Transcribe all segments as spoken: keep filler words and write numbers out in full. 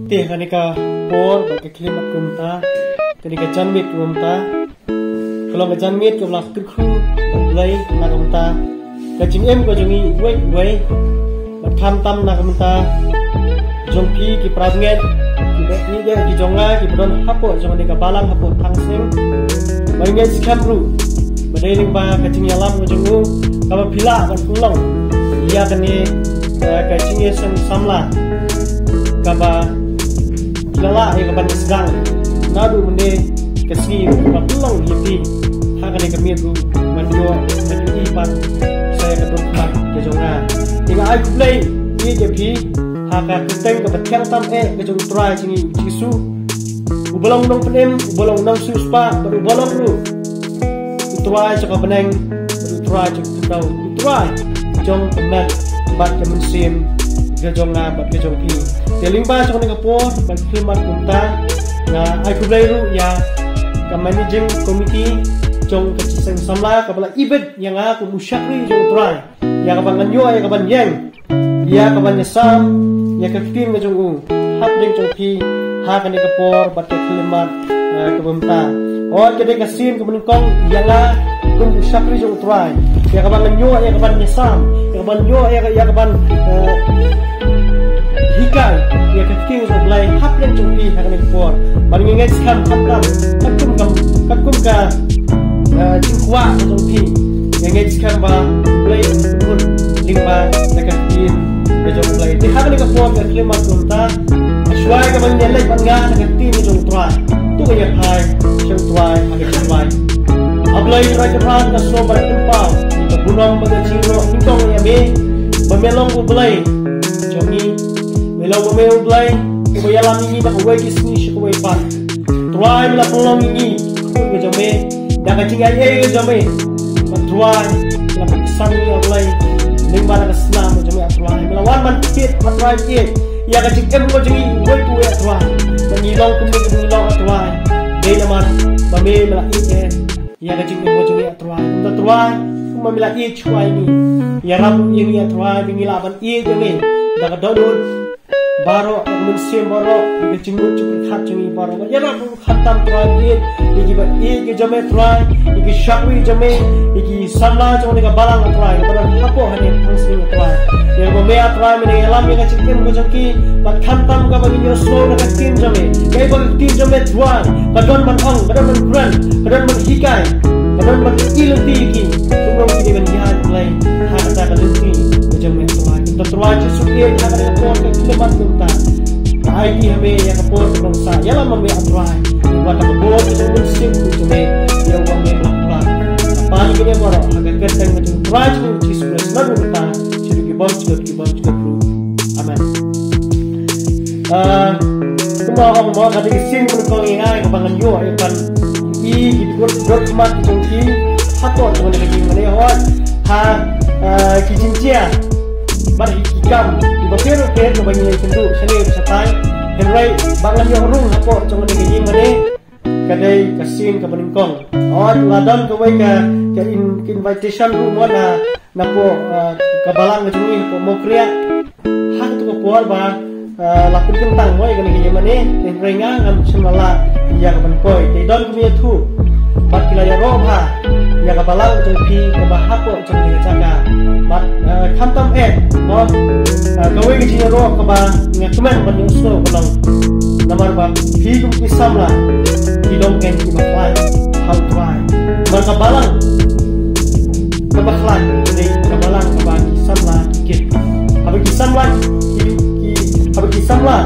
Te kane ka por bad ka khyllipmat kumta, kane ka janmiet kumta, ka long ka janmiet kaba la kyrkhu da U Blei na kumta. Ka jingim ka jong ngi uwei uwei, bad khamtam na kumta jong phi ki parabangeit, ki ba ïeit ki jong nga, ki ba don hapoh jong kane ka balang hapoh Thangsing. Ba ngi ngeit skhem ruh ba dei lyngba ka jingïalam ka jong u kaba phi lah ban pynlong ïa kane, eh, ka jingïaseng samla kaba phi la lah ïa ka ban sdang naduh mynne ka sngi kaba pynlong ïa phi ha kane ka miet ruh ban ïoh ban ïohi pat sa ïa ka dohnud ka jong nga. Te nga ai khublei ïa phi ha ka kyrteng kaba thiang tam eh ka jong U Trai jong ngi U Jisu, uba long u nongpynim, uba long u nongsiewspah bad uba long ruh U Trai jong ka bneng bad U Trai jong ka khyndew, U Trai jong ka met bad ka mynsiem ka jong nga bad ka jong phi. Te lyngba jong kane ka por bad khyllipmat kumta, nga ai khublei ruh ïa ka managing committee jong ka jingïaseng samla kaba la ibit ïa nga kum u shakri jong U Trai ïa kaba ngan ïoh ïa ka ban ïeng, ïa ka ban ïasam ïa ka ktien ka jong u hapdeng jong phi ha kane ka por bad ka khyllipmat, eh, kaba mynta. Hooid, ka dei ka sien kaba nyngkong ïa nga kum u shakri jong U Trai ïa kaba ngan ïoh ïa ka ban ïasam, ïa ka ban ïoh ïa ka, ïa ka ban, eh, hikai ïa ka ktien jong U Blei hapdeng jong phi ha kane ka por. Bad ngi ngeit skhem khamtam katkum ka, katkum ka, eh, jingkwah jong phi, ngi ngeit skhem ba U Blei un kyrkhu lyngba na ka ktien ka jong U Blei. Te ha kane ka por ka khyllipmat kumta, shuwa kaba ngin ïaleit bad nga na ka ktien ka jong U Trai, to ngin ïa phai sha U Trai ha ka jingduwai. A Blei Trai Kynrad ka sngewbha bad ka jingpynpaw, ngi burom bad ka jingïaroh nyngkong ïa me ba me long U Blei jong ngi. Me long ba me U Blei uba ïalam ïa ngi na kawei ka sngi sha kawei pat. Trai, me la pynlong ïa ngi ki khun ka jong me da ka jingaiei ka jong me. Bad Trai, me la pynsan ïa ngi, A Blei, lyngba na ka snam ka jong me, A Trai. Me la wan ban thied, A Trai, thied ïa ka jingim ka jong ngi uwei pa uwei, A Trai. Bad ngi long kumne kumne ngi long, A Trai, dei namar ba me, me la ïeit ïa ka jingim ka jong ngi, A Trai. Kumta Trai, kumba me la ïeit shuwa ïa ngi, ïarap ïa ngi, A Trai, ba ngi lah ban ïeit ïa me da ka dohnud baroh, da ka mynsiem baroh, da ka jingmut jingpyrkhat jong ngi baroh. Ïarap ruh khamtam, Trai, ïa ki ba ïeit ki jong me, Trai, ïa ki shakri jong me, ïa ki samla jong kane ka balang, Trai, ba don hapoh hangne Thangsing, Trai. Ïa ba me, A Trai, me dang ïalam ïa ka jingim ka jong ki, bad khamtam kaba ngin ïohsngew na ka ktien jong me. Kaei ba ka ktien jong me, Trai, ka don ban ong, ka don ban kren, ka don ban hikai, ka don ban ïohi lynti ïa ki. Kumno ki dei ban ïaid, Blei, ha kata ka lynti ka jong me, Trai. Kumta Trai Jisu, ïa ha kata ka por ka khyllipmat kumta, nga ai ki ha me ïa ka por ka long sa ïalam ma me, A Trai. Wat ka bor ka jong u Mynsiem Bakhuid jong me, ïa u ba me la pla. Pan ki ne baroh ha ka kyrteng ka jong u Trai jong ngi Jisu Khrist, na ruh ta, sha ki bym jot, ki bym jot ruh. Amen. Ah, kumba ong mo, ka dei ka sien kaba nyngkong ïa nga kaba ngan ïoh ïa ka ban i ki dor, dor khmat ki jong ki hapoh jong kane ka jingmane, hooid, ha, ah, ki jingjia bad ki kam kiba pher bapher kiba ngi ïakynduh shane shatai. Hynrei ba ngan ïoh rung hapoh jong kane ka jingmane, ka dei ka sien kaba nyngkong. Hooid, la don kawei ka, ka in-, ka invitation ruh mo na, napoh, ah, ka balang ka jong ngi hapoh Mawkriah. Ha kato ka por ba, ah, la pynkyntang mo ïa kane ka jingmane, hynrei nga ngam shym la lah ïa ka ban poi. Te don kum ïathuh bad ki la ïaroh bha ïa ka balang ka jong phi kaba hapoh jong kane ka jaka. Bad, ah, khamtam eh mo, ah, kawei ka jingïaroh kaba nga kmen ban ïohsngew ka long, namar ba phi kum ki samla phi long kein kiba khlaiñ ha U Trai. Namar ka balang kaba khlaiñ ka dei ka balang kaba ki samla ki kit. Haba ki samla ki, ki, haba ki samla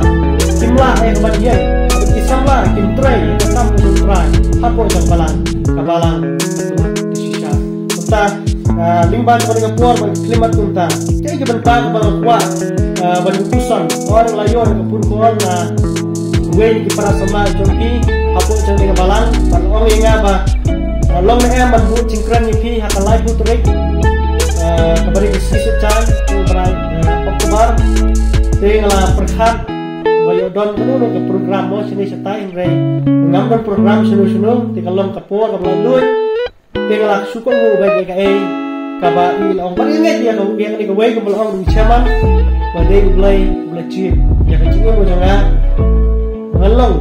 kim lah ïa ka ban ïeng, haba ki samla kim trei ïa ka kam ka jong U Trai hapoh jong ka balang, ka balang ka shisha. Kumta, ah, lyngba jong kane ka por bad ka khyllipmat kumta, kaei ka bynta kaba nga kwah, ah, ban ïathuh san, nga la ïoh ïa ka phone call na uwei na ki para samla jong phi hapoh jong kane ka balang, bad la ong ïa nga ba, ah, long ne em ban bud jingkren ïa phi ha ka laiphew tarik, ah, kaba dei ka sngi Saitjaiñ, u bnai, ah, October. Te nga la pyrkhat ba ïoh don kano kano ka program mo shane shatai, hynrei ngam don program shano shano, te ka long ka por kaba la lut. Te nga la shu kohnguh beit ïa kaei kaba i la ong. Bad nga ngeit ïa ka, ïa kane kawei kaba la ong u chairman, ba dei U Blei uba la jied ïa ka jingim ka jong nga. Nga long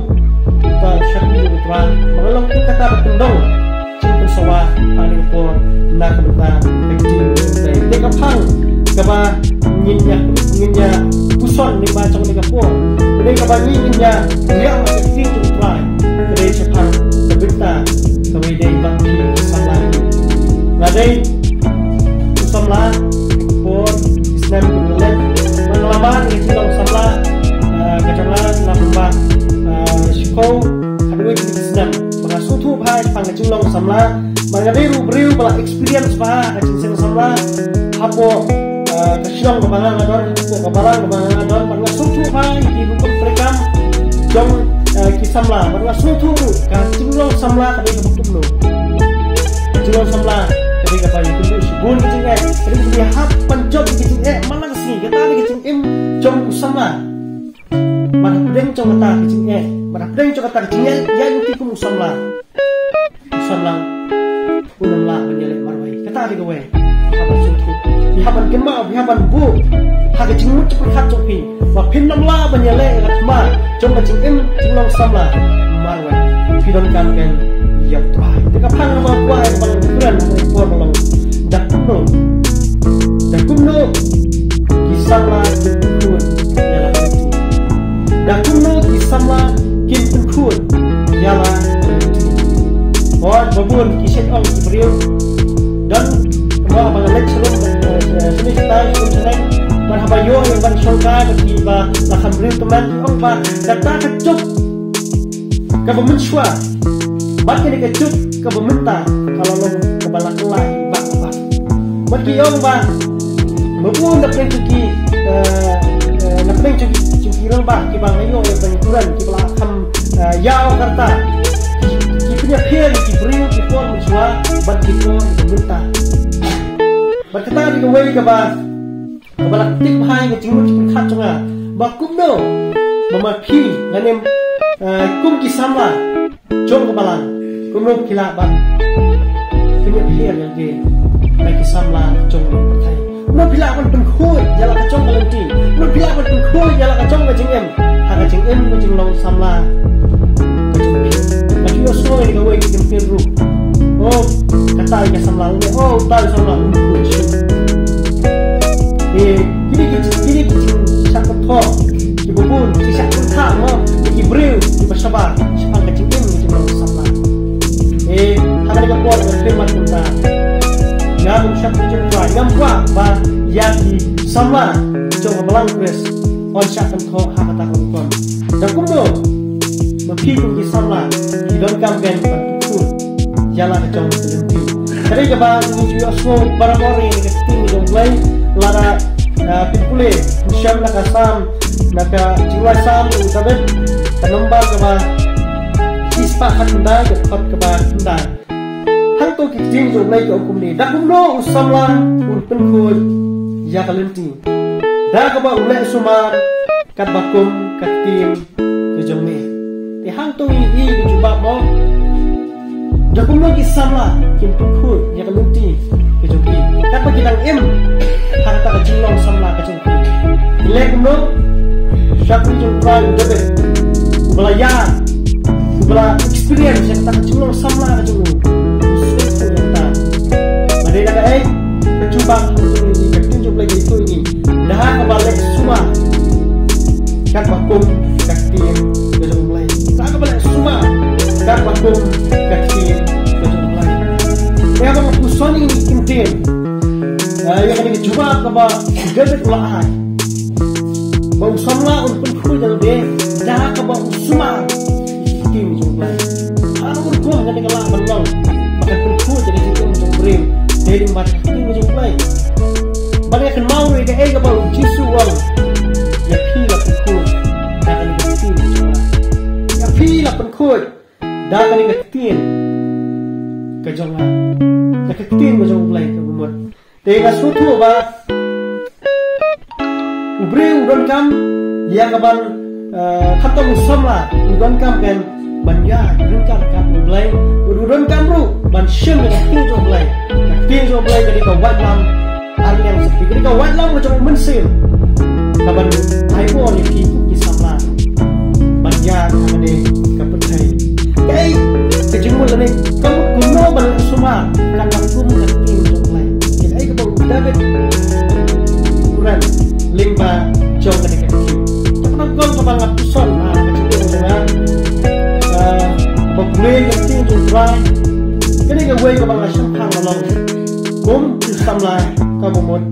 uta u shakri jong U Trai, ba nga long uta kata ba kyndong jingpynsawa ha kane ka por na ka bynta ka ktien jong U Blei. Te ka phang kaba ngin ïa, ngin ïa puson lyngba jong kane ka por, kane kaba ngin, ngin ïa ïa ka ktien jong U Trai, ka dei shaphang ka bynta kaba ïadei bad phi u samla. Nga dei u samla por ki snem ki ba la leit. Ba nga la mad ïa ka jinglong samla, eh, ka jong nga na kumba, eh, shiphew haduh wei ki snem. Ba nga sngewthuh bha shaphang ka jinglong samla. Ba nga dei ruh u briew ba la experience bha ka jingseng samla hapoh, eh, ka shnong kaba nga don, hapoh ka balang kaba nga don. Ba nga sngewthuh bha ïa ki rukom treikam jong, eh, ki samla. Ba nga sngewthuh ruh ka jinglong samla ka dei kaba kumno. Ka jinglong samla ka dei kaba ïakynduh shibun ki jingeh, ka dei kaba ïahap ban jop ki jingeh man la ka sngi. Kata ka dei ka jingim jong u samla. Ban hapdeng jong kata ka jingeh, ban hapdeng jong kata ka jingeh, ïa ngi kum u samla, u samla un ym lah ban ïaleh marwei. Kata dei kawei. Hap ban sngewthuh, hap ban kynmaw, hap ban buh ha ka jingmut jingpyrkhat jong phi ba phin ym lah ban ïaleh ïa ka thma jong ka jingim jinglong samla marwei. Phi donkam kein ïa U Trai. Te ka phang kaba kwah ban kren ha kane ka por ka long, da kumno, da kumno ki samla kin pynkhuid ïa la ka lynti. Da kumno ki samla kin pynkhuid ïa la ka lynti. Hooid, ba bun ki shait ong ki briew. Don, kumba ba nga leit sha rum, eh, eh, sha rum shatai, sha rum shaneng, bad haba ïoh ïa ban shongkai bad kiba la kham briew tymmen, ki ong ba kata ka juk kaba mynshuwa bad kane ka juk kaba mynta ka la long kaba la kylla bad kaba, bad ki ong ba, ba bun na pdeng jong ki, eh, eh, na pdeng jong ki, jong ki rangbah kiba nga ïoh ïa ban kren, kiba la kham, eh, ïaw ka rta, ki, ki pynïapher ïa ki briew ki por mynshuwa bad ki por mynta. Bad kata dei kawei kaba, kaba la tip bha ïa ka jingmut jingpyrkhat jong nga ba kumno ba ma phi, lane, eh, kum ki samla jong ka balang, kumno phi lah ban pynïapher ïa ki, na ki samla jong ka pyrthei. Kumno phi lah ban pynkhuid ïa la ka jong ka lynti. Kumno phi lah ban pynkhuid ïa la ka jong ka jingim ha ka jingim ka jinglong samla ka jong phi. Ka jingïohsngew ïa kawei ka jingpynruh. Oh, kata ïa ka samla, oh, uta u samla, um, um, um. Eh, kine ki, kine ki jingshah kynthoh kiba bun ki shah kynthoh mo ïa ki briew kiba shabar shaphang ka jingim ka jinglong samla. Eh, ha kane ka por ka khlem mat kumta, nga kum u shakri jong U Trai ngam kwah ba ïa ki samla jong ka balang Khrist yn shah kynthoh ha kata ka rukom. Da kumno ma phi kum ki samla phi donkam kein ban pynkhuid ïa la ka jong ka lynti. Ka dei kaba ngi ju ïohsngew barabor ïa ka ktien jong U Blei, lada, ah, phin pule, phin shem na ka Salm, na ka jingrwai Salm u David, ka nombar kaba shispah khatkhyndai, ka dkhot kaba khyndai. Hangto ki ktien jong U Blei ki ong kumne: Da kumno u samla un pynkhuid ïa ka lynti? Da kaba u leh sumar katba kum ka ktien ka jong me. Te hangto ngi ïohi ka jubab mo. Da kumno ki samla kin pynkhuid ïa ka lynti ka jong ki katba ki dang im ha kata ka jinglong samla ka jong ki? Ki leh kumno? Shakri jong U Trai u David, uba la ïaid, uba la experience ïa kata ka jinglong samla ka jong u, u sngewthuh ïa kata. Ba dei da kaei? Ka jubab ka jong ngi, ka ktien jong U Blei ka ïathuh ïa ngi: Da kaba leh sumar katba kum ka ktien ka jong U Blei. Da kaba leh sumar katba kum ka ktien ka jong U Blei. Ïa ba nga puson ïa ngi ki ktien, ah, ïa kane ka jubab kaba u David u la ai, ba u samla un pynkhuid ïa lade da kaba u sumar ïa ki ktien jong U Blei. Hangno rukom kane ka lah ban long ba kan pynkhuid ïa ka jingim jong u briew? Dei lyngba ka ktien jong U Blei. Bad nga kynmaw ruh ïa kaei kaba u Jisu u ong: Ïa phi la pynkhuid da kane ka ktien jong nga. Ïa phi la pynkhuid da kane ka ktien ka jong nga, da ka ktien ka jong U Blei kaba mut. Te nga sngewthuh ba u briew u donkam ïa kaban, eh, khamtam u samla u donkam kein ban ïaid ryngkat bad U Blei, u donkam ruh ban shim ïa ka ktien jong U Blei. Ka ktien jong U Blei ka dei ka waitlam ar liang syrti, ka dei ka waitlam ka jong u Mynsiem, kaban ai bor ïa phi kum ki samla ban ïaid Kren lyngba jong kane ka ktien. Ka pynlong kong kaba nga pynshong ha ka jingim jong nga, ah, ba pule ka ktien jong U Trai. Kane kawei kaba nga shemphang halor kum ki samla kaba mut.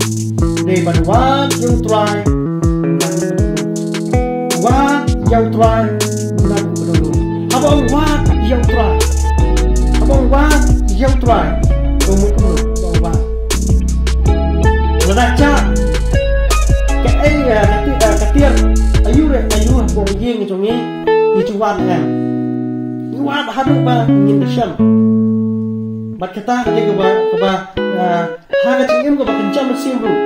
Dei ban wad ïa U Trai. Wad ïa U Trai. Haba ong wad ïa U Trai. Haba ong wad ïa U Trai. Ka mut kumno ba ong wad. Lada ka, kaei, eh, ka ti-, eh, ka tiar aïu re aïu ha ka ïing jong ngi, ngi ju wad, eh. Ngi wad haduh ba ngin da shem. Bad kata ka dei kaba, kaba, eh, ha ka jingim kaba kynja mynsiem ruh.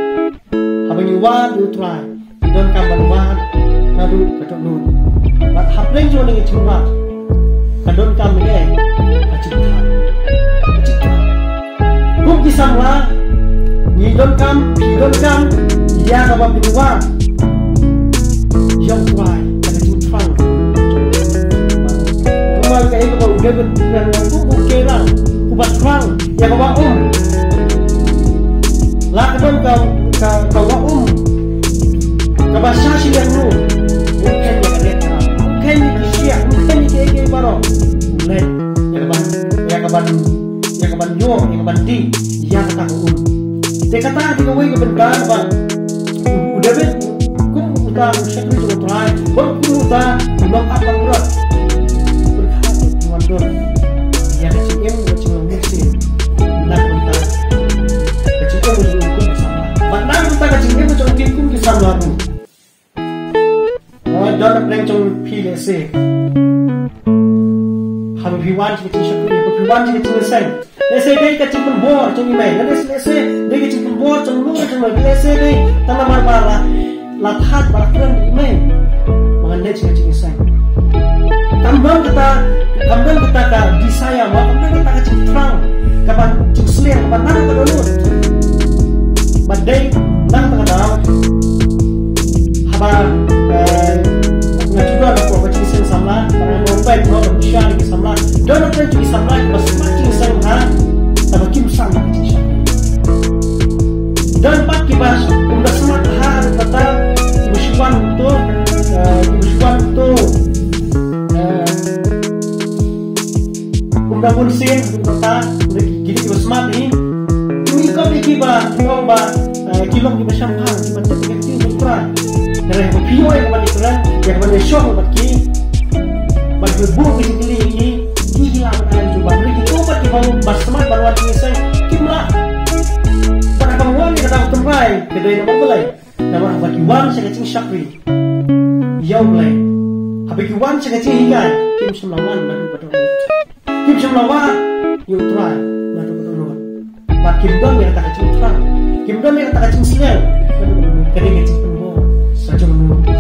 Haba ngi wad ïa U Trai, ngi donkam ban wad naduh ka dohnud. Bad hapdeng jong kane ka jingwad, ka donkam ne ka jingthrang. Ka jingthrang. Kum ki samla, ngi donkam, ngi donkam ïa kaba pynwad ïa U Trai, ka jingthrang. Kumba kaei kaba u David u ong, kum u keirang uba thrang ïa ka wah um. La ka don ka, ka, ka wah um kaba sha shiliang, um kheiñ ïa ka riat ka, um kheiñ ïa ki shiah, um kheiñ ïa kiei kiei baroh. U leit ïa ka ban, ïa ka ban, ïa ka ban ïoh, ïa ka ban dih ïa kata ka um. Te kata ka dei kawei ka bynta ba u David, kum uta u shakri jong U Trai, bad kum uta u nongap ban rot, u pyrkhat, u wan don ïa ka jingim, ka jinglong mynsiem. Na ka bynta ka jingim jong u kum ki samla, bad na ka bynta ka jingim jong phi kum ki samla ruh. Don hapdeng jong phi lehse, haba phi wan sha ka jingshakri, haba phi wan sha ka jingïaseng, lehse dei ka jingpynbor jong i mei, lehse, lehse dei ka jingpynbor jong u nongïalam, lehse dei tang namar ba la, la thait ba la kren i mei ba ngan leit sha ka jingïaseng. Kam don kata, kam don kata ka desire mo, kam don kata ka jingthrang, kaba jingsliang, kaba naduh ka dohnud. Bad dei nangta ka daw, haba, eh, nga ju don hapoh ka jingïaseng samla, bad nga mut ban peit mo, ban bishar ïa ki samla. Don hapdeng jong ki samla kiba smat jingïaseng ha kaba kim sam ka jingshakri. Don pat kiba ym da smat ha kata, kiba shu wan to, eh, kiba shu wan to, eh, kumba bun sien, kumba ta, kumba ki, ki, kiba smat hi. Ki mih kum ki, kiba, ki ong ba, eh, ki long kiba shemphang, kiba tip ïa ka ktien jong U Trai. Hynrei haba phi ïoh ïa ka ban ïakren, ïa ka ban ïashong bad ki, bad ki buh ki jingkylli ïa ki, ki, ki lah ban ai jubab. Hynrei kito pat kiba, ba smat ban wan jingïaseng, kim lah. Bad haba wan ïa ka daw tynrai, ka dei namar balei? Namar haba ki wan sha ka jingshakri ïa U Blei, haba ki wan sha ka jinghikai, kim shym la wan naduh ka dohnud. Kim shym la wad ïa U Trai naduh ka dohnud. Bad kim don ïa kata ka jingthrang, kim don ïa kata ka jingsliang naduh ka dohnud. Ka dei ka jingpynbor sa jong U Trai.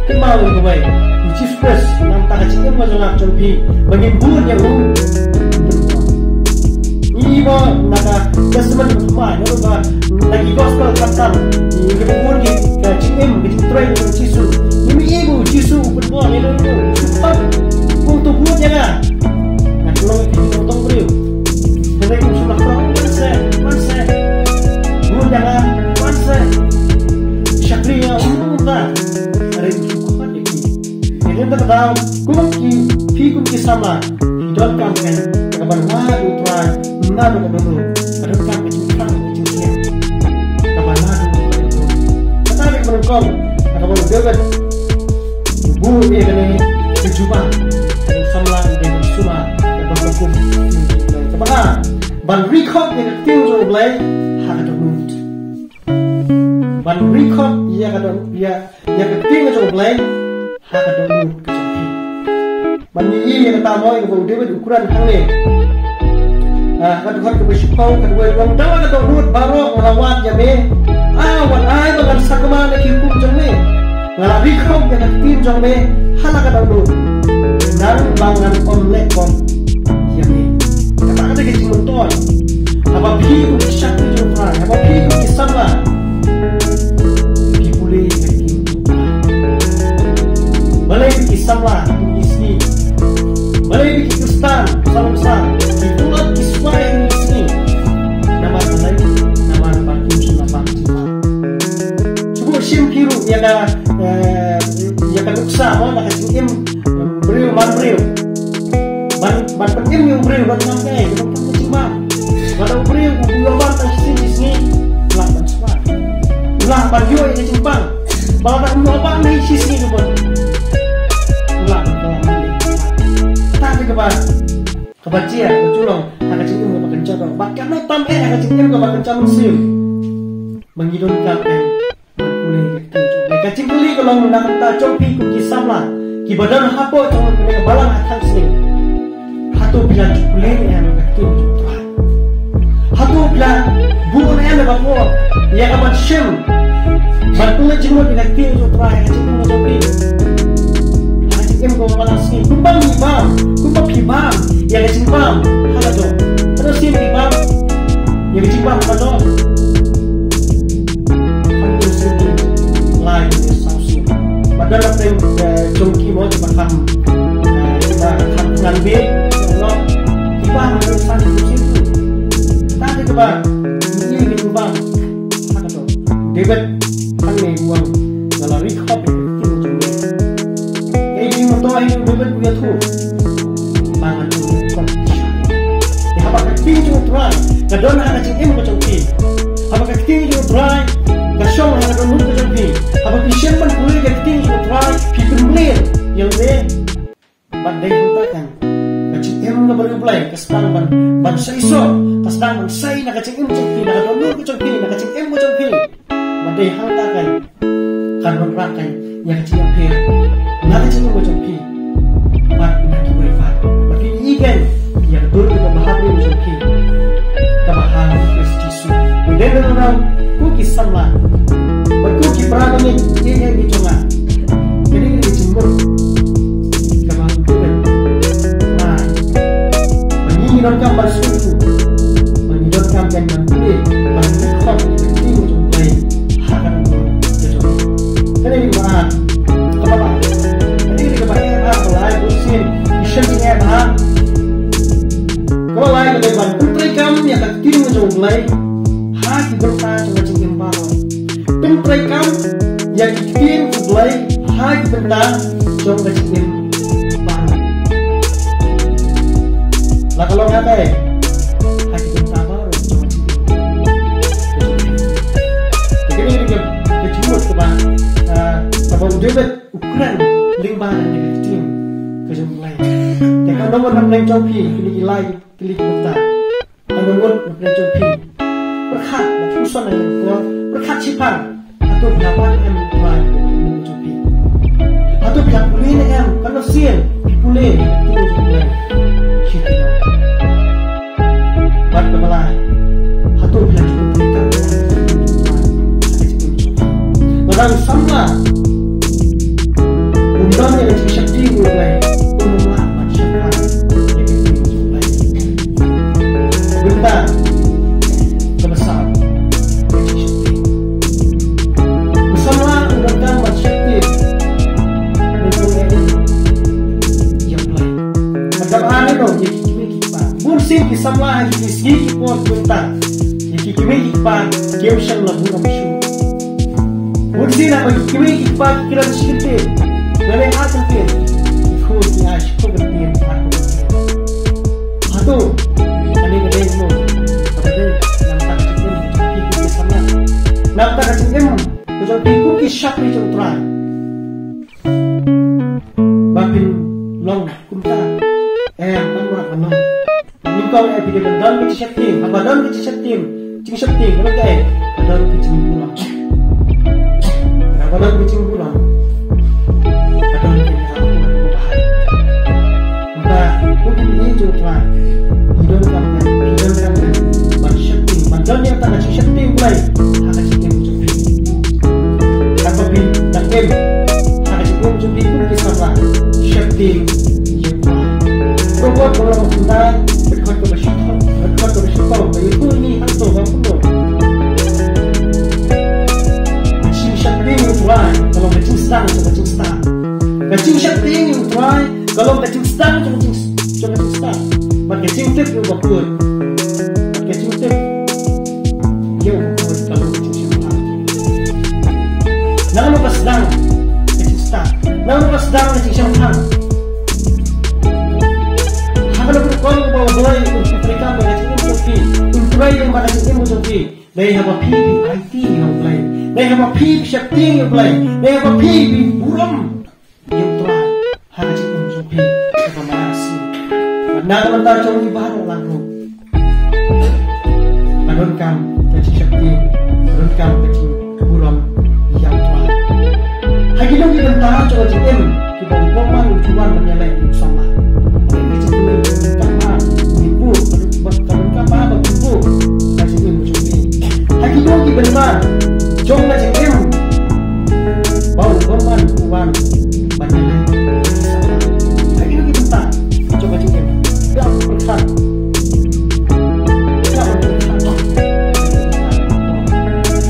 Kynmaw ïa kawei, U Jisu Khrist, nangta ka jingim ka jong nga jong phi, ba ngin bud ïa u. Ngi ba na ka Testament Thymmai, na ka, na ki Gospel khamtam, ngi ba bun ki, ka jingim, ka jingtrei jong U Jisu. Ngi mih ba U Jisu u pynbor ïa u, u pynbor. Kum to bud ïa nga. Nga long ïa ki nongtong briew. Hynrei u shu la krong, wan seh, wan seh. Bud ïa nga, wan seh. Shakri ïa u, wan seh. Hynrei u shu khot ïa ki. Ïa kata ka daw, kum ki, phi kum ki samla, phi donkam kein, ka ban wad ïa U Trai, naduh ka dohnud, ka donkam ka jingthrang, ka jingthrang. Ka ban naduh ka dohnud. Kata ka ban kong, ka ban David. Buh ïa kane ka jubab, ka samla, ka sumar, ka ban kum. Ka ban, ban ri khop ïa ka ktien jong U Blei, ha ka dohnud. Ban ri khop ïa ka doh-, ïa, ïa ka ktien jong U Blei, ha ka dohnud ka jong phi. Ban ïohi ïa kata mo ïa kaba u David u kren hangne. Ah, ka dkhot kaba shiphew, ka dkhot kaba, da la ka dohnud baroh nga la wad ïa me. Ah, wat ai ba ngan sakma na ki hukum jong me. Nga la ri khop ïa ka ktien jong me, ha la ka dohnud. Nang ba ngan ym leh pop ïa me. Kata ka dei ka jingmyntoi. Haba phi kum ki shakri jong U Trai, haba phi kum ki samla, phi pule ïa ka ktien jong U Trai. Balei ki samla kum ki sngi? Balei ki Khristan samla ki tulop ki swai kum ki sngi? Namar balei? Namar ba kim shym la bam jingmut. eh, ïa ka nuksa mo na ka jingim briew man briew. Ban, ban pynim ïa u briew ban kam kaei, ban kam ka jingbam. Wat u briew u ïoh bam tang shisien shisngi, u lah ban sumar. U lah ban ïoh ïa ka jingbam. Ba lada um ïoh bam shisien shisngi ruh, u lah ban kam. Kata ka ba, kaba jia, ka ju long ha ka jingim kaba kynja doh. Bad kano tam eh ha ka jingim kaba kynja mynsiem. Ba ngi donkam eh ban pule ïa ka ktien jong U Blei. Ka jingkylli ka long na ka bynta jong phi kum ki samla kiba don hapoh jong kane ka balang ha Thangsning. Hato phi la ju pule ne em ïa ka ktien jong U Trai? Hato phi la buh ne em ïa ka por, ïa ka ban shem, ban pule jingmut ïa ka ktien jong U Trai ha ka jingim jong phi? Ha ka jingim kaba balang sngi, kumba ngi bam, kumba phi bam ïa ka jingbam ha ka doh. Hato sien phi bam ïa ka jingbam ha ka doh? Hato sien phi lai ïa ka saw sien? Ba don la pdeng, eh, jong ki mo kiba kham, eh, kiba kham ngan bit, no? Kiba kham ngan bit, sien phi. Kata kiba ngi ïohi bam ha ka doh. David hangne u ong, nga la ri khop ïa ka ktien jong me. Kaei kaba u David u ïathuh? Ba ngan ri khop. Te haba ka ktien jong U Trai ka don ha ka jingim ka jong phi, haba ka ktien jong U Trai ka shong ha ka dohnud ka jong phi, haba phi shem ban pule ïa ka ktien jong U Trai, phi pynmlien ïa lade. Bad dei hangta kan ka jingim kaba riewblei ka sdang ban, ban sei soh, ka sdang ban sei na ka jingim jong phi, na ka dohnud ka jong phi, na ka jingim ka jong phi. Bad dei hangta kan kan wanrah kan ïa ka jingïapher na ka jingim ka jong phi bad na kiwei pat. Bad phin ïohi kan ïa ka dur kaba ha briew jong phi kaba ha Khrist Jisu. Dei na nang ko ki samla bad ko ki para bangeit, ïa ïa ki jong nga. Kane ka dei ka jingmut kaba u David. Ba ngi donkam ban sngewthuh, ba ngi donkam ban ban pule, ban pule khop ïa ka ktien jong U Blei ha ka dohnud ka jong ngi. Kane ka dei kaba ar. Kaba lai, kane ka dei kaba ar, kaba lai, bun sien ki shem ïa ka. Kaba lai ka dei ban pyntreikam ïa ka ktien jong U Blei ha ki bynta jong ka jingim baroh. Pyntreikam ïa ki ktien U Blei ha ki bynta jong ka jingim baroh. La ka long ha kaei? Ha ki bynta baroh jong ka jingim. Te kane ka dei ka jingmut kaba, ah, kaba u David u kren lyngba na ka ktien ka jong U Blei. Te ka nongwan na pdeng jong phi kine ki lai ki lai ki bynta. Ka nongwan na pdeng jong phi. Pyrkhat bad puson na ka por, pyrkhat shiphang. Hato phi la wan em Trai na ka jong phi? Hato phi la pule ne em? Katno sien phi pule na ka jong phi? Shi phi la. Bad kaba lai, hato phi la ju pule ka? Lada u samla um don ïa ka jingsheptieng ïa U Blei, um lah ban sheptieng ïa ka jingim jong U Blei. Bynta kaba saw, ka jingsheptieng. U samla u donkam ban sheptieng, ban pynlong ïa U Blei. Bad kaba ar, ïa ki kmie ki kpa. Bun sien ki samla ha kine ki sngi ki por mynta, ïa ki kmie ki kpa kim shym la burom shuh. Bun sien haba ki kmie ki kpa ki kren shi kyntien, lane ar kyntien, ki khun ki ai shiphew kyntien, arphew kyntien. Hato kane ka dei mo kaba dei na ka bynta ka jingim ka jong phi kum ki samla, na ka bynta ka jingim ka jong phi kum ki shakri jong U Trai? Ba phin long kumta? Em, kam lah ban long. Nyngkong eh phi dei ban don ka jingsheptieng. Haba don ka jingsheptieng, jingsheptieng ka long kaei? Ka don ka jingburom. Haba don ka jingburom, ka don ka jingburom. Ba u Blei u ju ïa ngi, ngi donkam, ngi donkam ban sheptieng, ban don ïa kata ka jingsheptieng Blei ha ka jingim jong phi. Kata phi dang im ha ka jingim jong phi kum ki samla, sheptieng ïa u Blei. Proverb ba long kumta, dkhot kaba shiphew, dkhot kaba shiphew, ba ïathuh ïa ngi hangto ba kumno. Ka jingsheptieng ïa u Blei ka long ka jingsdang jong ka jingstad. Ka jingsheptieng ïa u Blei ka long ka jingsdang jong ka jing, jong ka jingstad. Bad ka jingtip ïa u bakhuid, bad ka jingtip ïa u bakhuid ka long ka jingshemphang. Nangno ba sdang Dei haba phi phi aiti ïa U Blei. Dei haba phi phi sheptieng ïa U Blei. Dei haba phi phi burom ïa U Trai ha ka jingim jong phi kaba masi. Bad na ka bynta jong ngi baroh lang ruh, ka donkam ka jingsheptieng, ka donkam ka jingburom ïa U Trai. Ha kino ki bynta jong ka jingim kiba u bymman u ju wan ban ïaleh ïa u samla. Ka jingim ka donkam ba ngi buh, ka donkam ba ngi buh ka jingim jong ngi. Ha kino ki bynta jong ka jingim ba u bymman u wan ban ïaleh ïa u samla. Ha kino ki bynta jong ka jingim. Ïa pyrkhat. Ïa pyrkhat.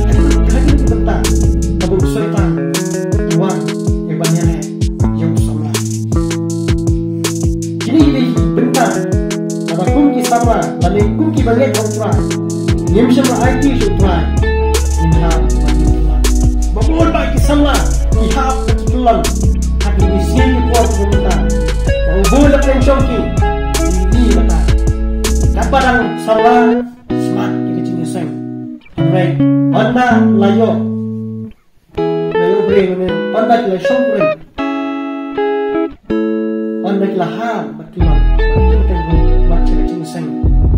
Ha kino ki bynta kaba u Soitan u wan ïa ban ïaleh ïa u samla. Kine ki dei ki bynta kaba kum ki samla lane kum ki bangeit ha U Trai ngim shym la aiti sha U Trai. Ngim hap ban ïa U Trai. Ba bun ba ki samla ki hap ba ki kyllon ha ki sngi ki por ki bynta. Ba u bun la pynshong ki ki bynta. Katba dang samla smat ki ka jingïaseng. Hynrei ynda la ïoh, la ïoh briew ne ynda ki la shong briew, ynda ki la hap bad ki la bad ki la teng bad sha ka jingïaseng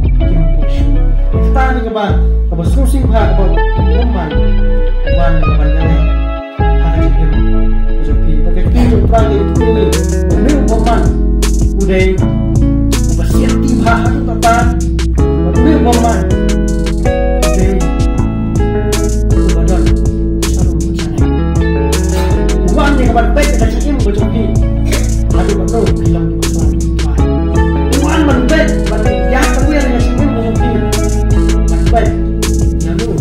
kim ïoh shuh. Kata ne kaba kaba sngewsih bha kaba u bymman u wan ban ïaleh ha ka jingim ka jong phi. Ba ka kti jong U Trai ka ïathuh ïa ngi ba une u bymman u dei uba sianti bha haduh katta. Ba une u bymman u dei uba don sharum bad shaneng. U wan ïa ka ban peit ïa ka jingim ka jong phi haduh katno phi long kiba khlaiñ ïa U Trai. U wan ban peit ban ïa ka wer ïa ka jingim ka jong phi ban peit ïa u.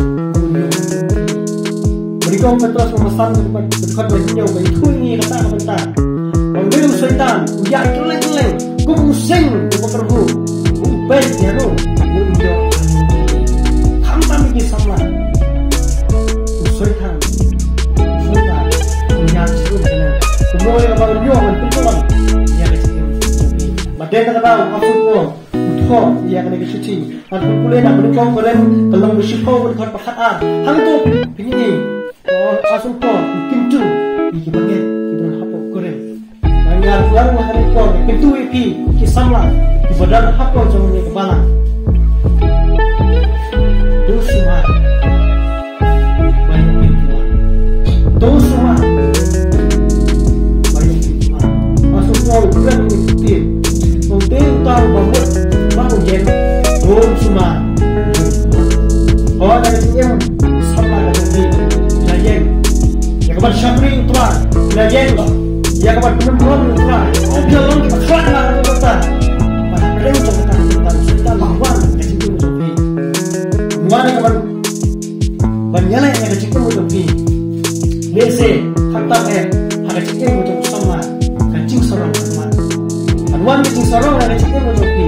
Ba nyngkong Petros lyngba san, dkhot ba hynñiew ba ïathuh ïa ngi kata ka bynta. Ba une u Soitan u ïaid kylleng kylleng kum u sing uba kyrhuh, u peit ïano u ïoh. Khamtam ïa ki samla, u Soitan, u Soitan u ïaid shuh shuh. Kumno ïa kaba u ïoh ban pynkyllon ïa ka jingim jong phi. Bad dei na kata u apostol Paul u thoh ïa kane ka shithi. Ngan pule na ka Korinth ka lynnong ba shiphew, dkhot ba khatar. Hangto phin ïohi ba u apostol Paul u kyntu ïa ki bangeit kiba don hapoh Korinth. Ba ngi ïa ruh ha kane ka por ngi kyntu ïa phi ki samla kiba don hapoh jong kane ka balang. To sumar ba ïoh pynkylla. To sumar ba ïoh pynkylla. Ba sumar u kren u kti. Ong te uta uba mut ba u ïeng, to sumar. Hooid, ka jingim samla ka jong phi, la ïeng ïa ka ban shakri U Trai, la ïeng ïa ka ban pynlong U Trai. Ong phi long kiba khlaiñ la ka jong U Trai. Ba ka kren jong kata ka jingim, Soitan u wan ka jingim jong phi. U wan ïa ka ban ban ïaleh ïa ka jingim jong phi. Lehse khamtam eh ha ka jingim jong u samla ka jingsarong ka wan. Kan wan ka jingsarong ha ka jingim jong phi.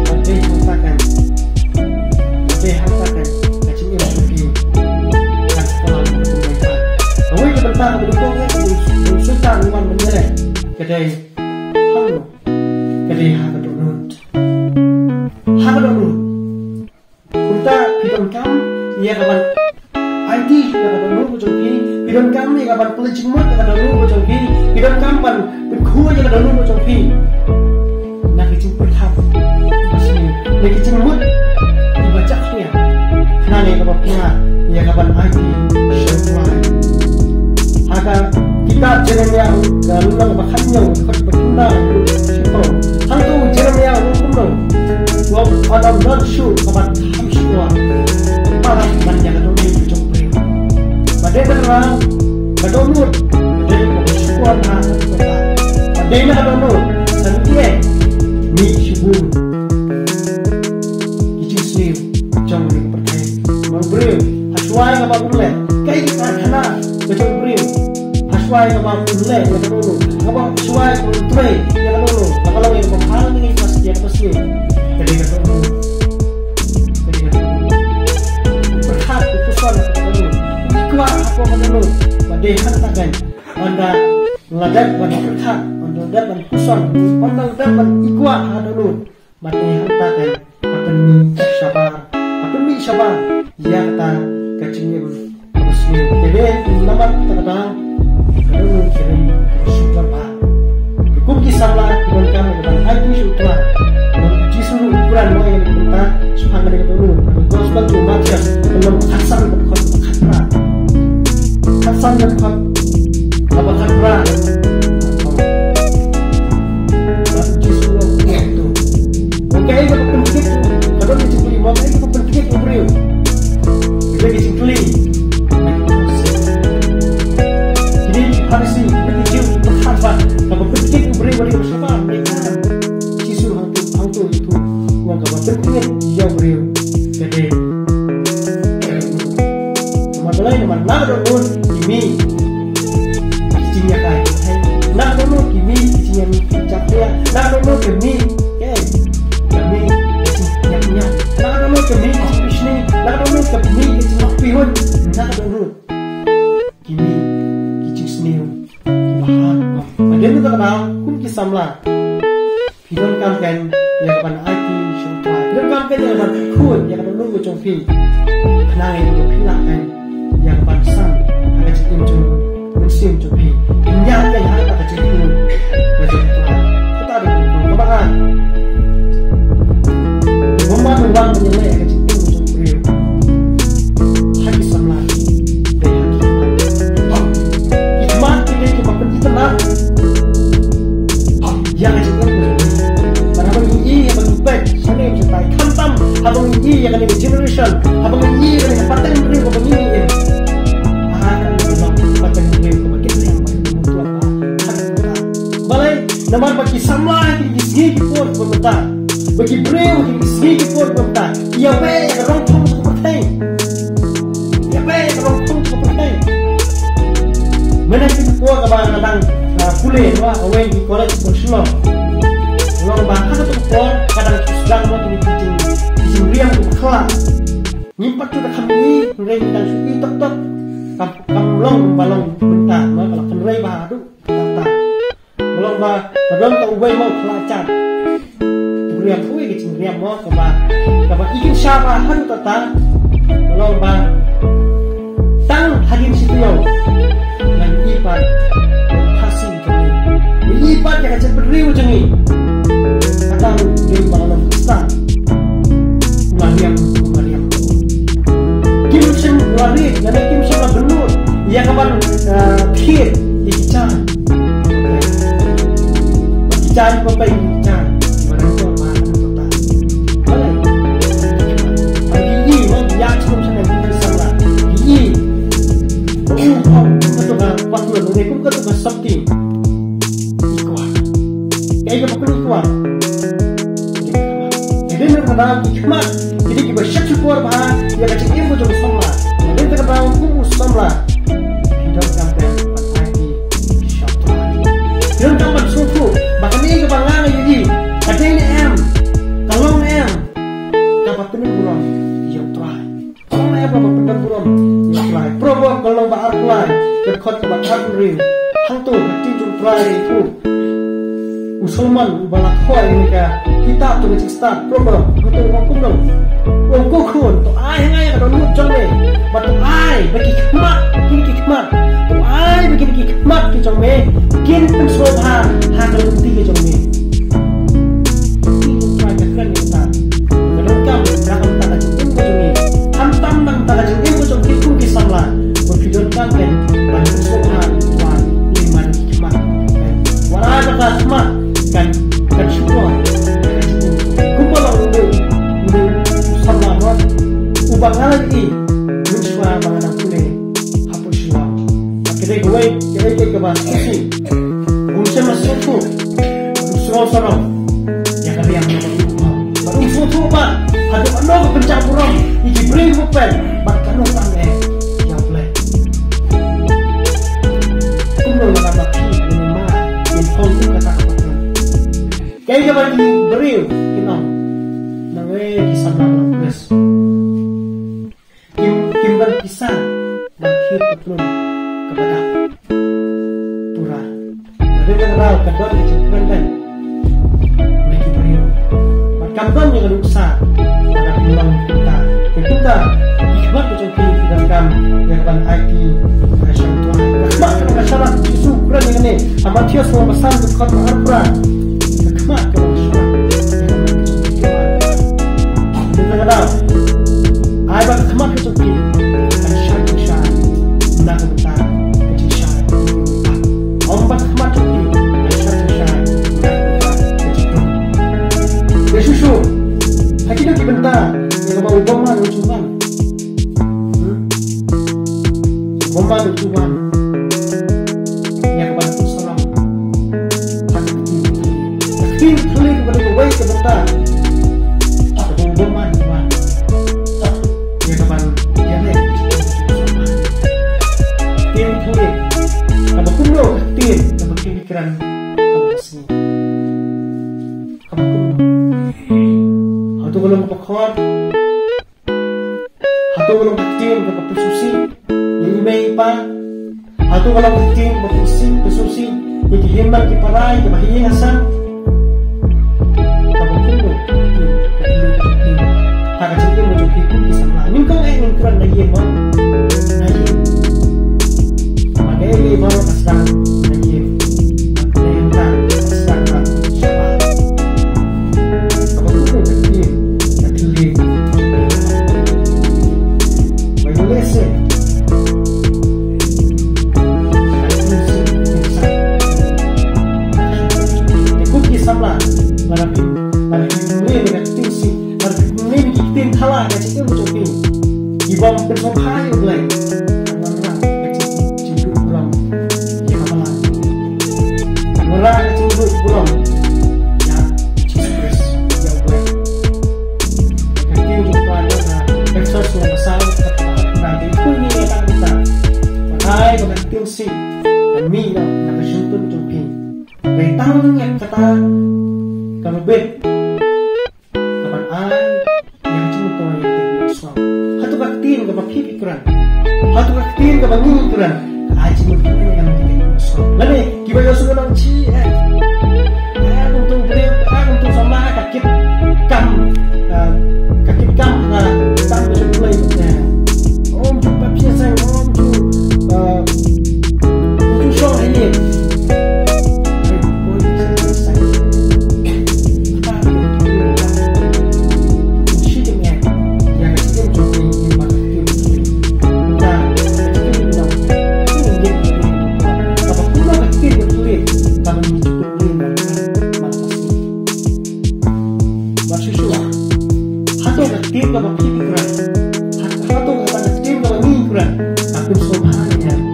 Ban dei hangta kan, ban dei hangta kan ka jingim jong phi kan sa palat. Kawei ka bynta kaba nyngkong eh ka jingim jong u Soitan u wan ban ïaleh ka dei hangno? Ka dei ha ka dohnud. Ha ka dohnud. Kumta phi donkam ïa ka ban aiti ïa ka dohnud ka jong phi, phi donkam ïa ka ban pynleit jingmut ïa ka dohnud ka jong phi, phi donkam ban pynkhuid ïa ka dohnud ka jong phi. Na ki jingpyrkhat, na ki jingmut kiba jakhlia. Khnang ïa kaba phi ïa ka ban aiti sha U Trai. Ha ka kitab Jeremiah ka lynnong ba khathynñiew, dkhot ba khyndai, shiphew. Hangto u Jeremiah u ong kumno? U ong, ym don shuh ka ban kham shkor palat ban ïa ka dohnud ka jong u briew. Ba dei ban rah ka dohnud, ba dei ban shkor na ka dohnud. Ba dei na ka dohnud, sa ngi ïa mih shibun ki jingsniew jong ka pyrthei. Ba u briew, ha shuwa ïa kaba un leh, kaei ka karkhana ka jong u briew? Ha shuwa ïa kaba un leh ïa ka dohnud, kaba shuwa ïa kaba un trei ïa ka dohnud, kaba long ïa kaba phal ïa ka sngi, ïa ka sngi. Ka dei ka dohnud. Ka dei ka dohnud. U pyrkhat, u puson ha ka dohnud. U kwah hapoh ka dohnud. Ba dei hangta kan. Ynda la dep ban pyrkhat, ynda la dep ban puson, ynda la dep ban kwah ha ka dohnud. Ba dei hangta kan ka pynmih shabar, ka pynmih shabar ïa kata ka jingim kaba sniew. Te dei namar kata ka daw ka don ki ri kaba suk lar bha. Te kum ki samla ki donkam ïa ka ban ai ki sha U Trai. Namar U Jisu ruh u kren mo ïa kata shaphang kane ka dohnud. Gospel to Mathaios ka lynnong khatsan ka dkhot khatphra. Khatsan ka dkhot kaba khatphra. Bad U Jisu ruh u ong to. Ong kaei kaba pynkit, ka don ka jingkylli mo, kaei kaba pynkit u briew. Kata ka jingkylli. Kine ki Pharisi, kine ki Jiw, ki pyrkhat ba kaba pynkit u briew ba dei u shabar, dei ka. Jisu hangto, hangto ïathuh, u ong kaba pynkit ïa u briew ka dei. Namar balei, namar na ka dohnud ki mih ki jingïakai. Na ka dohnud ki mih ki jingïakai. Na ka dohnud ki mih, eh, ki mih ki jingïakai. Na ka dohnud ki mih ki jingpishni. Na ka dohnud ki mih ki jingpihun. Na ka dohnud ki mih ki jingsniew kiba hap. Hadien kata ka daw kum ki samla phi donkam kein ïa ka ban aiti sha U Trai. Phi donkam kein ïa ka ban khuid ïa ka dohnud ka jong phi. Khnang ïa ka ban phi lah kein ïa ka ban san ha ka jingim jong u mynsiem jong phi. Phin ïaid kein ha kata ka jingkhuid ka jong U Trai. Kata dei ka kaba ar. Bym ban wan ban ïaleh ïa ka jingim jong u briew ha ki samla. Dei ha ki khmat. Ki khmat ki dei kiba pynitynnad ïa ka jingim ka jong ngi. Bad haba ngi ïohi, haba ngi peit shane shatai, khamtam haba ngi ïohi ïa kane ka generation, haba ngi ïohi ïa kane ka pateng briew kaba ngi im. Ba ka long pateng briew kaba kit lem, ba ka long ba. Balei? Namar ba ki samla ha kine ki sngi ki por kiba mynta, ba ki briew ha kine ki sngi ki por kiba mynta ki ïabeh ïa ka rong thong ka pyrthei. Ïa phi ka long thong ka pyrthei. Mynta ki por kaba nga dang, ah, pule, ba ka wei ki college ka Shillong. Long ba ha ka tu por ka dang sdang mo ki jing, ki jingriam ki khla. Ngim pat tu da kham ni, ngi dang shu i tok tok. Kam, kam long ba long mynta, ma ka la kan rei ba du. Tata. Long ba, ba don ka uwei mo khla chan. Riam uwei ka jingriam mo kaba, kaba i kin sha ba haduh tata. Long ba tang hadien shi taïew. Ngan i pat khasi jong ngi. Ngan i pat ïa ka jaitbynriew jong ngi. Kata ruh dei ba long ka stad. Mariam, Mariam. Kim shym la rit, lane kim shym la bynnud ïa ka ban, eh, thied ïa ki jaiñ. Ba ki jaiñ ba pei ki jaiñ. Ba dang jong ba dang jong ta. Balei? Ba ki ïohi ba ki ïa sngewthuh sha ki samla. Ki ïohi ba u ong kum ka tu ka patlun, lane kum ka tu ka sopti. I kwah. Kaei kaba kynmaw i kwah. Hadien kata ki khmat, ki dei kiba shah shukor bha ïa ka jingim ka jong u samla. Hadien kata kum u samla, phi donkam ban aiti sha U Trai. Phi donkam ban sngewthuh ba kane kaba nga nga ïohi ka dei ne em, ka long ne em kaba pynburom ïa U Trai. Ong ïa ba pynburom ïa U Trai. Proverb ka lynnong ba arphew lai, ka dkhot kaba khathynriew. Hangto ka ktien jong U Trai ruh. U Solomon uba la thoh ïa kane ka kitab jong ka jingstad Proverb, hangto u ong kumno. U ong, ko khun, to ai ha nga ïa ka dohnud jong me. Bad to ai ba ki khmat, ki, ki khmat. To ai ba ki, ki khmat ki jong me kin pynsngewbha ha ka lynti ka jong me. Ki U Trai ka kren ïa kata. Ka donkam na ka bynta ka jingim ka jong ngi. Khamtam na ka bynta ka jingim ka jong phi kum ki samla. Ba phi donkam kein ban pynsngewbha ïa U Trai lyngba ki khmat. Wat la ka khmat kan, kan shu wan. Kumba long u, u, u samla mo uba nga la ïohi mynshuwa ba nga dang pule hapoh Shillong. Bad ka dei kawei, ka dei kawei kaba shisha. Um shym la sngewthuh, um sngew sarong ïa ka riam jong u. Bad um sngewthuh ba haduh katno ka pynjah burom ïa ki briew kiba peit bad katno tam eh ïa U Blei. Kumno lada ba phi, ma, ngin phong ïa kata ka pateng. Kaei kaba ki briew kin ong, nang eh ki samla Khrist. Kim, kim don pisa ban thied patlun kaba dap pura. Bad ïa kata ka daw ka don ka jingkren beiñ na ki briew. Bad kam don ïa ka nuksa ba dap pynlong kumta. Te kumta Ïa kaban aiti ha sha u Trai. Ka khmat ka long ka sharak, Jisu u kren ïa kane ha Mathaios lynnong ba san, dkhot ba arphew phra. Ka khmat ka long ka sharak. Ïa ka daw, ai ba ka khmat ka jong phi kan shai jingshai na ka bynta ka jingshai. Ym ba ka khmat jong phi kan shai jingshai na ka bynta ka jingdum. Ïa shuh shuh, ha kino ki bynta ïa kaba u bymman u ju wan? Hmm? Bymman u ju wan ïa kaban pynsaphriang ha ka ktien. Ka ktien thylliej ka dei kawei ka bynta kaba u bymman u wan ïa kaban ïaleh. Ktien thylliej kaba kumno? Ka ktien kaba khmih kren ha ka sngi. Kaba kumno? Hato ka long kaba khot? Hato ka long ka ktien kaba pynsuhsih ïa i mei i pa? Hato ka long ka ktien kaba pynsuhsih, pynsuhsih ïa ki hynmen ki para, ïa kiba ha ïing ha sem? Kaba kumno ka ktien, ka ktien, ka ktien ha ka jingim ka jong phi kum ki samla? Nyngkong eh ngin kren na ïing mo, na ïing. Namar kaei kaei baroh ka sdang na ïing. Ka ktien ka sdang na shabar. Kaba kumno ka ktien ka thylliej? Ba ïoh lehse. Te kum ki samla, lada phi, lada phi pynlong ïa ka ktien sih, lada phi pynlong ïa ki ktien thala ha ka jingim jong phi, ki bym pynshongkha ïa U Blei. Wanrah ka jingduh burom ïa ka balang. Wanrah ka jingduh burom ïa Jisu Khrist, ïa U Blei. Ka ktien jong U Trai ka long ha Ephesos lynnong ba saw, dkhot ba arphew phra, dei khuid ngi ïa kata ka bynta. Wat ai ba ka ktien sih kan mih noh na ka shyntur jong phi. Hynrei tang ïa kata kaba bit kaban ai ïa ka jingmyntoi ïa kita kiba ïohsngew. Hato ka ktien kaba phi phi kren, hato ka ktien kaba ngi ngi kren ka ai jingmyntoi ïa kita kiba ïohsngew? Lane kiba ïohsngew nang chi, eh, eh, kumto briew, eh, kumto samla, ka kit kam, eh, ka kit kam, eh, kam ka jong U Blei, eh. Ym ju baptis, ym ju, eh, ym ju shong ha ïing. Hato ka ktien kaba phi phi kren, hato kata ka ktien kaba ngi ngi kren ka pynsngewbha ïa ngi?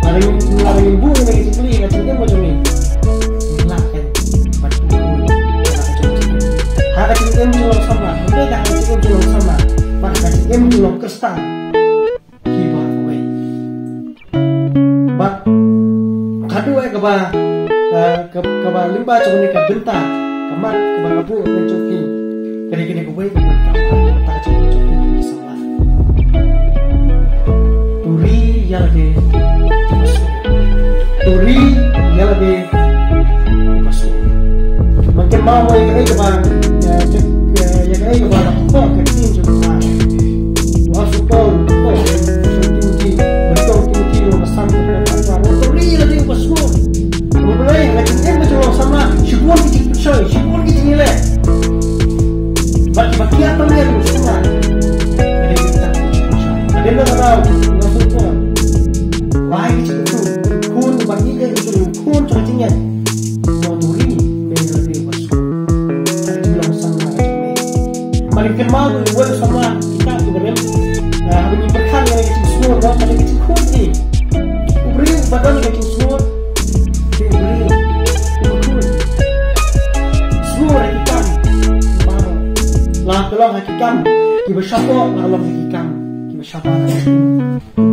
Lada ngin, lada ngin buh ïa ka jingkylli ha ka jingim ka jong ngi, ngi lah kein ban pynbun ïa ka jong ngi ha ka jingim jong u samla, hynrei ha ka jingim jong u samla bad ha ka jingim jong u Khristan. Kiba kawei. Bad ka dei kaba, eh, ka, kaba lyngba jong kane ka bynta, ka mat kaba nga buh ha pdeng jong phi, ka dei kane kawei ka bynta, ka bynta jong phi ki samla. To ri ïa lade. To ri ïa lade. Ban kynmaw mo ïa kaei kaba, ïa, ïa kaei kaba la kyrpad ka ktien jong U Trai. U apostol u kyrpad ha u Timothi, ba u Timothi u ba san, u kyrpad, u kyrpad, u ri lade uba sngewbha. U Blei, ha ka jingim ka jong u samla shibun ki jingpynshoi, shibun ki jingïaleh. Bad kiba kiar tam ïa u samla. Ka dei kita ki jingpynshoi. Ka dei na ka daw, u apostol u kyrpad. Wai ki jingpynshoi. Khun ba ngi ïa ki jingpynshoi, khun jong ka jingïaleh. Mo to ri, me ïa lade uba sngewbha. Ka dei jingpynlong samla ka jong me. Ba ngin kynmaw ïa uwei u samla kita uba rim. Ah, haba ngi pyrkhat ïa ka jingsngur, ka dei ka jingkhot hi. U briew uba don ka jingsngur, dei u briew uba khot. Sngur ha ki kam baroh. La ka long ha ki kam kiba shapoh, la ka long ha ki kam kiba shabar.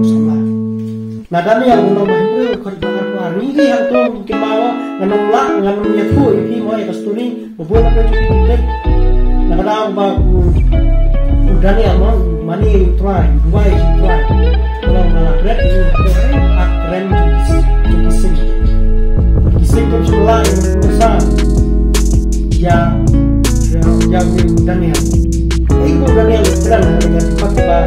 Samla. Na Daniel lynnong ba hynriew, dkhot ba arphew ar, ngi ïohi hangto, ngi kynmaw, ngan ym lah, ngan ym ïathuh ïa phi mo ïa ka story ba bun na pdeng jong phi. Na ka daw ba u, u Daniel mo, u mane ïa u Trai, u duwai ïa u Trai. Ka long, nga la bret ïa u ha ka rem jong ki, jong ki sing. Ki sing kim shym la ïa u, ïa, ïa, ïa u Daniel. Ei, u Daniel u kren ha ka dkhot ba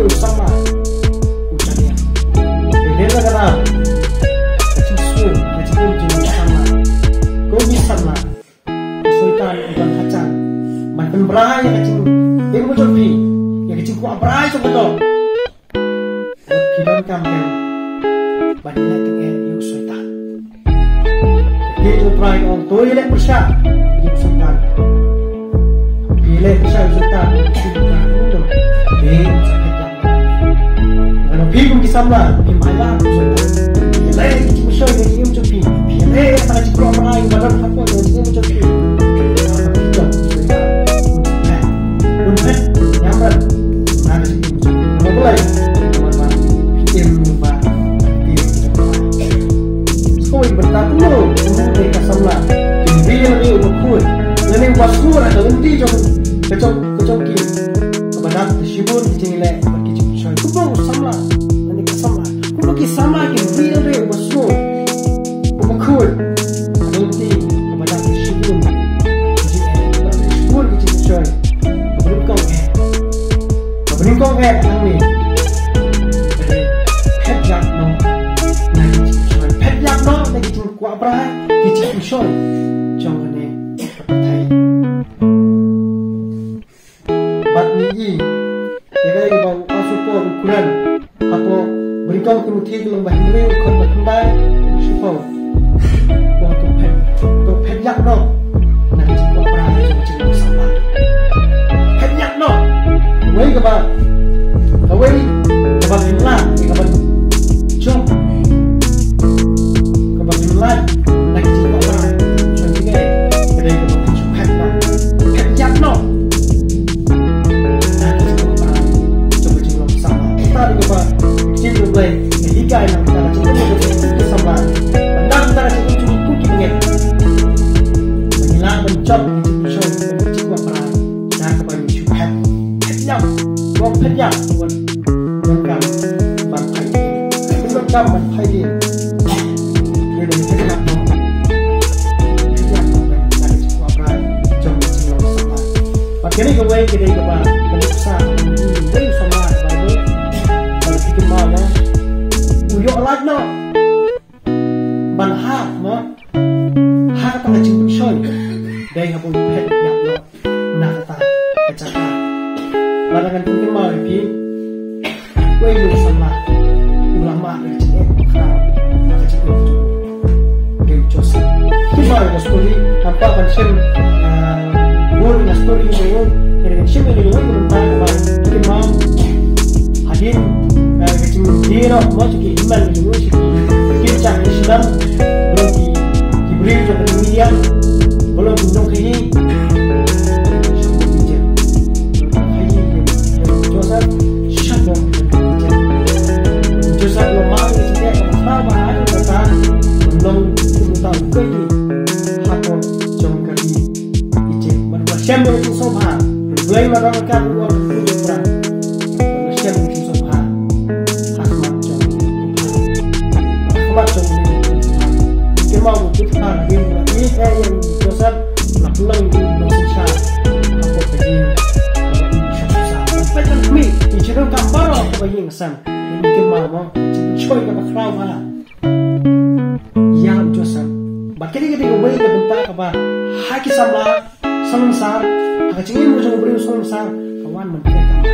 U samla u janiah. Te dei na ka daw ka jingsngew, ka jingim jong u samla. Ko ki samla, u Soitan u don ka jingkyrmen ban pynbra ïa ka jingim jong phi, ïa ka jingkwah brai jong ka doh. Wat phi donkam ban ïaleh tyngeh ïa u Soitan. Te u Trai u ong to ïaleh pyrshah ïa u Soitan. Phi ïaleh pyrshah ïa u Soitan, u Soitan u ong to. Te u Soitan u ong to. Ngan ong phi kum ki samla, phim ailad ïa u Soitan. Phi ïaleh ïa ki jingmynsiem ïa ka jingim jong phi. Phi ïaleh ïa ka jingkwah brai ba don hapoh jong ka jingim jong phi. Phi ïaleh ïa u Soitan. Un phet, un phet, un phet, un phet. Namar balei? Namar ba phi im ba phi im. Sngewbha ban tip kumno, kumno dei ka samla. Kin ri lane uba khuid, lane uba sngur ha ka lynti jong ka jong, ka jong ki. Kaba dap da shibun ki jingïaleh bad ki jingpynshoi. Kumno u samla lane ka samla, kumno ki samla kin ri lane uba sngur, uba khuid ha ka lynti kaba dap da shibun ki jingïaleh bad da shibun ki jingpynshoi. Kaba nyngkong eh, kaba nyngkong eh hangne, phet ïap noh na ki jingpynshoi. Phet ïap noh na ki jingkwah brai, ki jingpynshoi jong kane ka pyrthei. Bad ngi ïohi ïa kaei kaba u apostol Paul u kren hapoh ba nyngkong Timothi ka lynnong ba hynriew, dkhot ba khyndai, shiphew. Ong to phet, to phet ïap noh na ka jingkwah brai jong ka jingim samla. Phet ïap noh. Kawei kaba, kawei kaba pynlah ïa kaban jop, kaba pynlah na ka jingkwah brai jong ki, ka dei kaba pynshoi phet noh. Phet ïap noh. Na ka jingkwah brai jong ka jinglong samla. Kata dei kaba ka ktien U Blei ka hikai na ka bynta ka jingim jong ki samla. Bad na ka bynta ka jingim jong ki bangeit, ba ngi lah ban jop ka jingpynshoi, ka jingkwah brai, da kaba ngi shu phet, phet ïap, ong phet ïap, ong donkam ban phai dien, ong donkam ban phai dien. Ïa ka phet ïap noh, phet ïap noh na ka jingkwah brai jong ka jinglong samla. Bad kane kawei ka dei kaba ka nuksa kaba ngi ïohi samla ha ka Baibl. Bad phi kynmaw mo, u ïoh lait noh ban hap mo ha kata ka jingpynshoi. Dei haba u phet ïap noh na kata ka jaka. Lada ngan pynkynmaw ïa phi, uwei u samla u la mad da ka jingeh bakhraw ha ka jingim jong u. Dei u Joseph. Kynmaw ïa ka story, ngam kwah ban shim, ah, bun ïa ka story jong u. Ngan shim ïa ka story mynta kaba kynmaw hadien, ah, ka jingdie noh mo sha ki hynmen jong u, sha ki kynja ki shnong, balei ki, ki briew jong ka Midian, balei ki nongkhaii. Joseph, shapoh. Joseph u la mad da ka jingeh bakhraw bha, ha kata u long kum uta u khaii hapoh jong ka ri Ijipt. Bad u la shem da ka jingsngewbha. U Blei u la don ryngkat bad u, u la shem da ka jingsngewbha ha khmat jong u Potiphar. Ha khmat jong u Potiphar. Kynmaw u Potiphar, hadien ba u la ïeit ïa u Joseph, u la pynlong ïa u u nongsynshar hapoh ka ïing kaba u shah sah. Bad peit ban khmih ïa ki jingdonkam baroh kiba ïeng ha sem. Kynmaw mo, ka jingpynshoi kaba khraw bha ïa u Joseph. Bad kane ka dei kawei ka bynta kaba ha ki samla salonsar, ha ka jingim jong u briew salonsar, ka wan ban trei kam bha.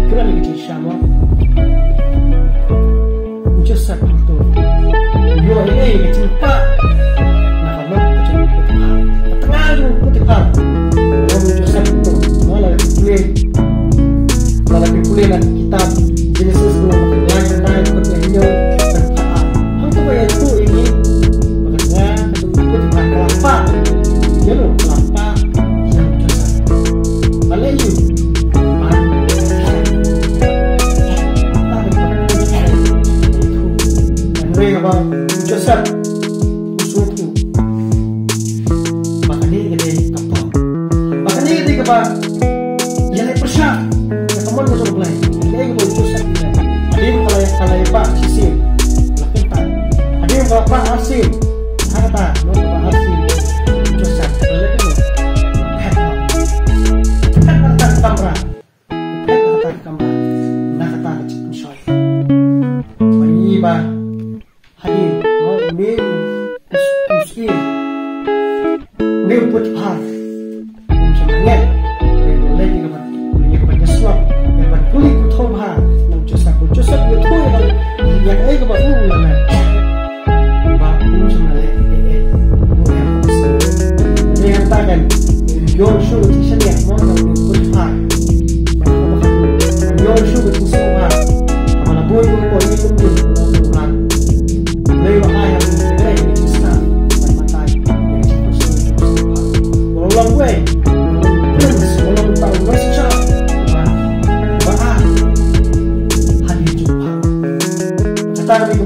Kren ïa ka jingshisha mo. U Joseph hangto u ïoh ïa ka jingpah na ka lok ka jong u Potiphar. Ka tnga jong u Potiphar. Ka wan u Joseph hangto. Mo, lada phi pule, lada phi pule na kitab Genesis, lynnong ba khatlai, khatlai, khatlai hynñiew, khatlai ar. Hangto ba ïathuh ïa ngi ba ka tnga ka jong u Potiphar ka la pah. Ïa u, ka la pah ïa u Joseph. Balei ïa u? Ba hynrei haba u Joseph u sngewthuh ba kane ka dei ka por, ba kane ka dei kaba ïaleh pyrshah ïa ka mon ka jong U Blei. Kaei kaba u Joseph u leh? Hadien ba ka la, ka la ïapah shisien, la kyntait. Hadien ba ka la pah arsien, ha kata, mo, kaba arsien, u Joseph u leh kumno? U phet noh. U phet na kata ka kamra. U phet na kata ka kamra.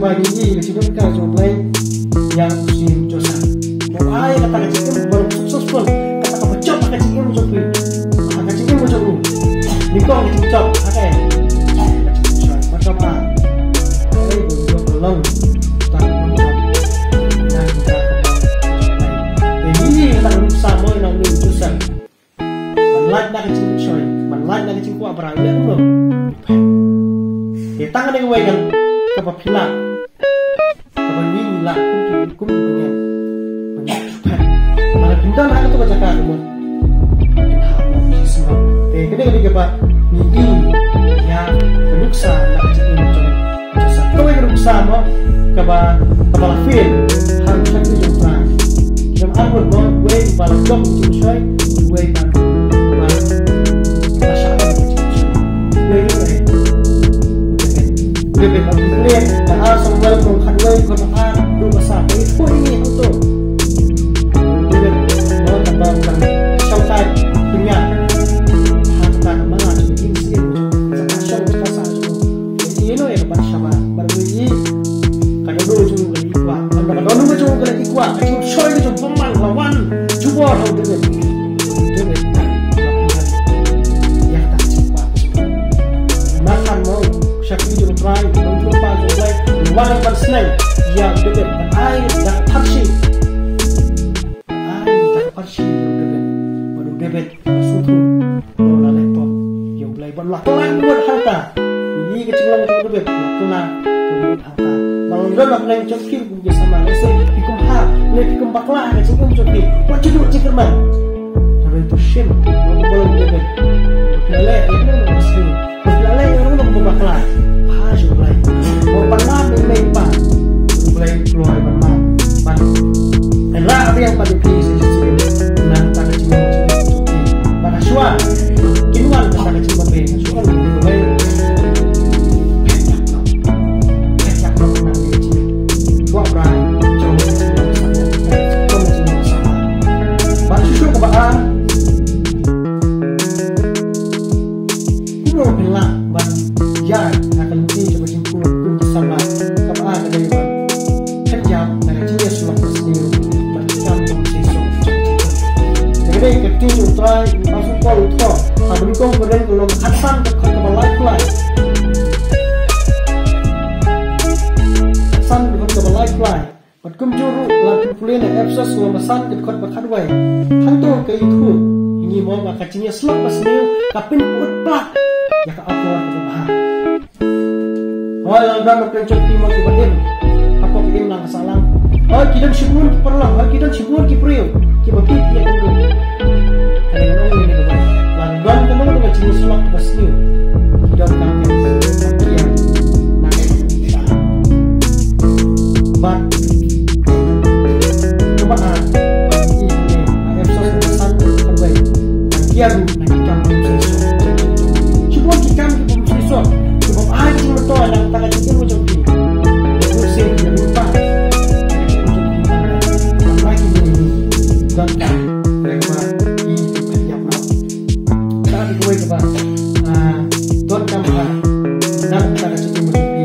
Ba ngi ïohi ka jingdonkam jong U Blei ïa u Syiem Joseph. Ba ai kata ka jingim ba long successful, kata kaba jop ha ka jingim jong phi, ha ka jingim jong u. Nyngkong ka jingjop ha ka, ka jingshoi. Bad kaba ar, ai ba u jop long, ta ka jingshoi. Ngi ïohi kata ka nuksa mo na u Joseph. Ban lait na ka jingshoi, ban lait na ka jingkwah bra, ïa kumno? Te tang kane kawei ka, kaba phi lah, kaba ngi lah kum ki, kum ki bangeit. Ban lait, ban lait. Ban lait pynban ha kato ka jaka ka mut. Te kane ka dei kaba ngi ïohi ïa ka nuksa na ka jingim jong Joseph. Kawei ka nuksa mo kaba, kaba la fail ha ka jingim jong U Trai. Ki don ar ngut mo, wei ba la jop ka jingshoi, wei ba, ba la shah ka jingshoi. Wei ruh eh. U David. U David, u David, ha Samuel lynnong khatwei, dkhot ar, dkhot ba saw. Wei ruh ïa ngi hangto. U David, mo kaba, kaba shongkai pynïaid. Ha kata ka mala jong ka jingsngewsih, ka shong ka sah jong u. Ïa ïa no ïa ka Bathsheba, bad u ïa ka dohnud jong u ka la i kwah, bad ka dohnud jong u ka la i kwah, ka jingshoi ka jong u bymman ka la wan jubor ha u David. David, ïa kata ka jingkwah. Nathan mo, u shakri jong U Trai, u nongkyrpad jong U Blei, u wan ban sneng ïa u David, bad ai da ka pharshi. Ai da ka pharshi ïa u David. Bad u David u sngewthuh ba u la leh pop ïa U Blei. Bad u la kylla ka mut hangta. Ïa ka jinglong jong u David u la kylla ka mut hangta. Bad u la don la pynlong jong phi kum ki samla, lehse phi kum ha, lehse phi kum bakla ha ka jingim jong phi. Wat ju duh jingkyrmen. Hynrei to shim, ba u David u la leh ïa u David. Ba phi la leh ïa u nongpynbakla ha U Blei. Ba u pynlong ïa u Blei ba U Blei u kloi ban leh. Ban rah biang pat ïa phi sa shisien na kata ka jingim jong phi. Bad ha shuwa kin wan kata ka jingbabe, ha shuwa kin wan kata ka jingbabe. Phet ïa u Blei. Phet ïa u Blei na ka jingim. Kwah bra jong ka jingim. Jong ka jingim. Bad shuh shuh kaba ar. Kumno phin lah ban ïaid ha ka lynti jong ka jingkut kum ki samla, kaba ar ka dei ban pynïap na ka jingïasyllok basniew bad ki kam kum ki shisha. Te ka dei ka ktien jong U Trai, u Apostol Paul u thoh ha ka nyngkong Korinth ka lynnong khatsan ka dkhot kaba laiphew lai. Khatsan ka dkhot kaba laiphew lai. Bad kumjuh ruh lada phin pule na Ephesos lynnong ba san ka dkhot ba khatwei. Hangto ka ïathuh ïa ngi mo ba ka jingïasyllok basniew ka pynput palat ïa ka akor kaba bha. Hooid, lada don na pdeng jong phi mo kiba im hapoh ka imlang ka sahlang. Hooid, ki don shibun ki paralok, hooid, ki don shibun ki briew kiba bieit ïa ka dur. Hynrei nga ong ïa kane kawei, lada don kano kano ka jingïasyllok basniew, ki donkam ban kiar na ka jingïasyllok. Bad kaba ar, bad i ne ha Ephesos lynnong ba san ka dkhot khatwei, ban kiar ruh na ki kam bymsuisoh. Shibun ki kam ki bymsuisoh kiba ai jingmyntoi na ka bynta ka jingim jong phi. Ruh sien ki rympei na ka jingim jong phi, ban ai ki bymsuisoh. Donkam Hynrei kaba i pynïap noh. Kata ka dei kawei kaba, ah, donkam bha na ka bynta ka jingim jong phi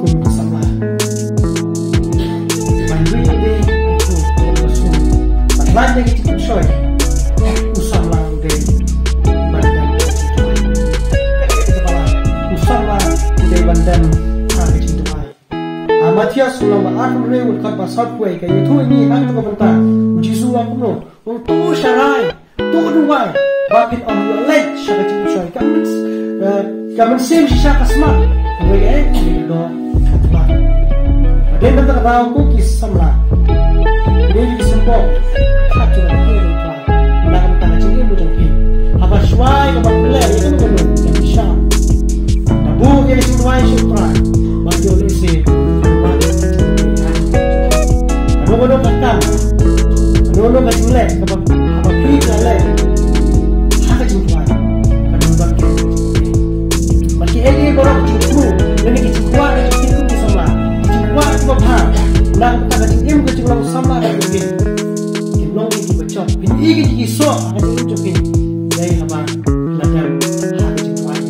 kum ki samla. Ban ri ïa u Trai, ban ri ïa u Trai. Ban lait na ka jingshoi. U samla u dei ban dem ha ka jingduwai. U samla u dei ban dem ha ka jingduwai. Ha Mathaios lynnong ba arphew hynriew dkhot ba sawphew wei ka ïathuh ïa ngi na kato ka bynta. U Jisu u ong kumno? U ong to sharai, to duwai, ba phin ym ïoh leit sha ka jingshoi. Ka myn, eh, ka mynsiem shisha ka smat. Hynrei eh, ka doh ka smat. Hadien kata ka daw ko ki samla, ki dei ki symboh ka jong ka jingim jong phi. Na ka bynta ka jingim jong phi. Haba shuwa ïa kaba phi leh ïa kano kano ka jingshai, da buh ïa ka jingduwai sha U Trai. Ba ïoh lehse kano kano ka kam, kano kano ka jingleh kaba haba phi la leh ha ka jingduwai, ka dang don ka jingduwai. Bad kiei kiei baroh ki jingthmu lane ki jingkwah ka jong phi kum ki samla, ki jingkwah kiba bha na ka bynta ka jingim ka jinglong samla ka jong phi, kin long ki kiba jop. Phin ïohi ki jingïasoh ha ka jingim jong phi. Dei haba phi la dem ha ka jingduwai.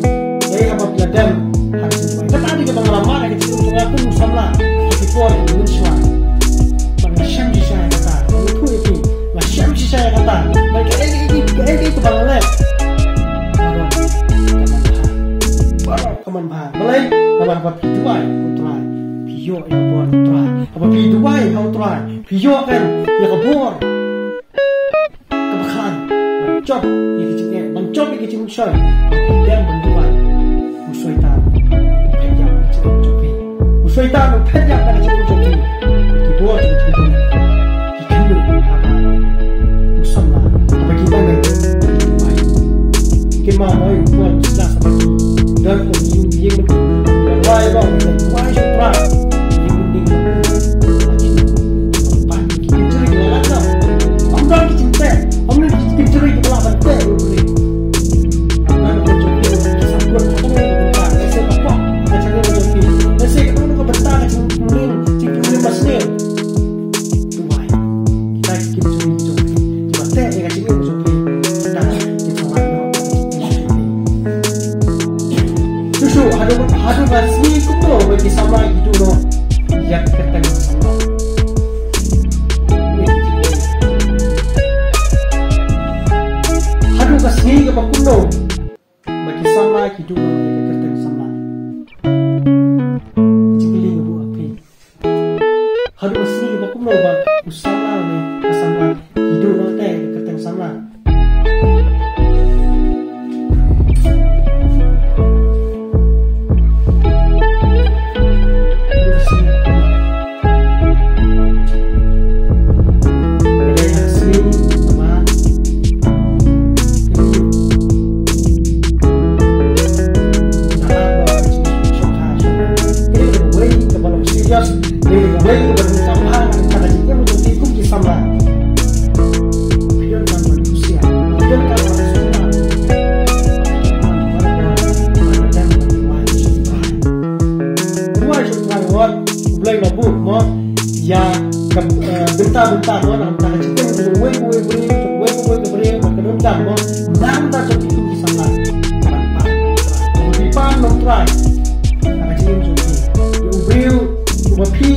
Dei haba phi la dem ha ka jingduwai. Kata dei kaba nga la mad ha ka jingim jong nga kum u samla. Balei? Namar haba phi duwai ha u Trai, phi ïoh ïa ka bor u Trai. Haba phi duwai ha u Trai, phi ïoh kan ïa ka bor kaba khan ban jop ïa ka jingeh, ban jop ïa ka jingshoi. Phi dem ban duwai, u Soitan u phet ïap na ka jingim jong phi. U Soitan u phet ïap na ka jingim jong phi. Ki bor jong ki bor. Ki khyndew haba u samla, haba ki bang ki duwai. Ki ma noi u Paul u Silas haba ki don kum ki ïing mynta. Duwai ba u duwai sha u Trai. Ïing mynta. Ym don ki jingteh, ym don ki jingteh kiba lah ban teh ïa u briew. Ym don ki jingteh kiba lah ban teh ïa u briew. Lehse ka pop ka jingim jong phi, lehse ka don ka bynta ka jingim, jingim ba sniew. Duwai. Kita ki jingim jong phi kiba teh ïa ka jingim jong phi. Kita ki samla noh. Shu shu haduh, haduh ka sngi kumno ba ki samla ki duh noh ïa ka kyrteng samla. Haduh ka sngi kaba kumno ba ki samla ki duh noh ïa ka kyrteng samla. Jingkylli nga buh ha phi. Haduh ka sngi kaba kumno ba u samla ne ka samla ki duh noh ïa ka kyrteng samla. Duwai sha u Trai wat, U Blei la buh mo ïa ka, eh, bynta bynta mo, na ka bynta ka jingim jong uwei pa uwei u briew, jong uwei pa uwei ka briew, ka donkam mo na ka bynta jong phi kum ki samla. Ban pan, ban pan na u Trai na ka jingim jong phi. Ïa u briew uba phi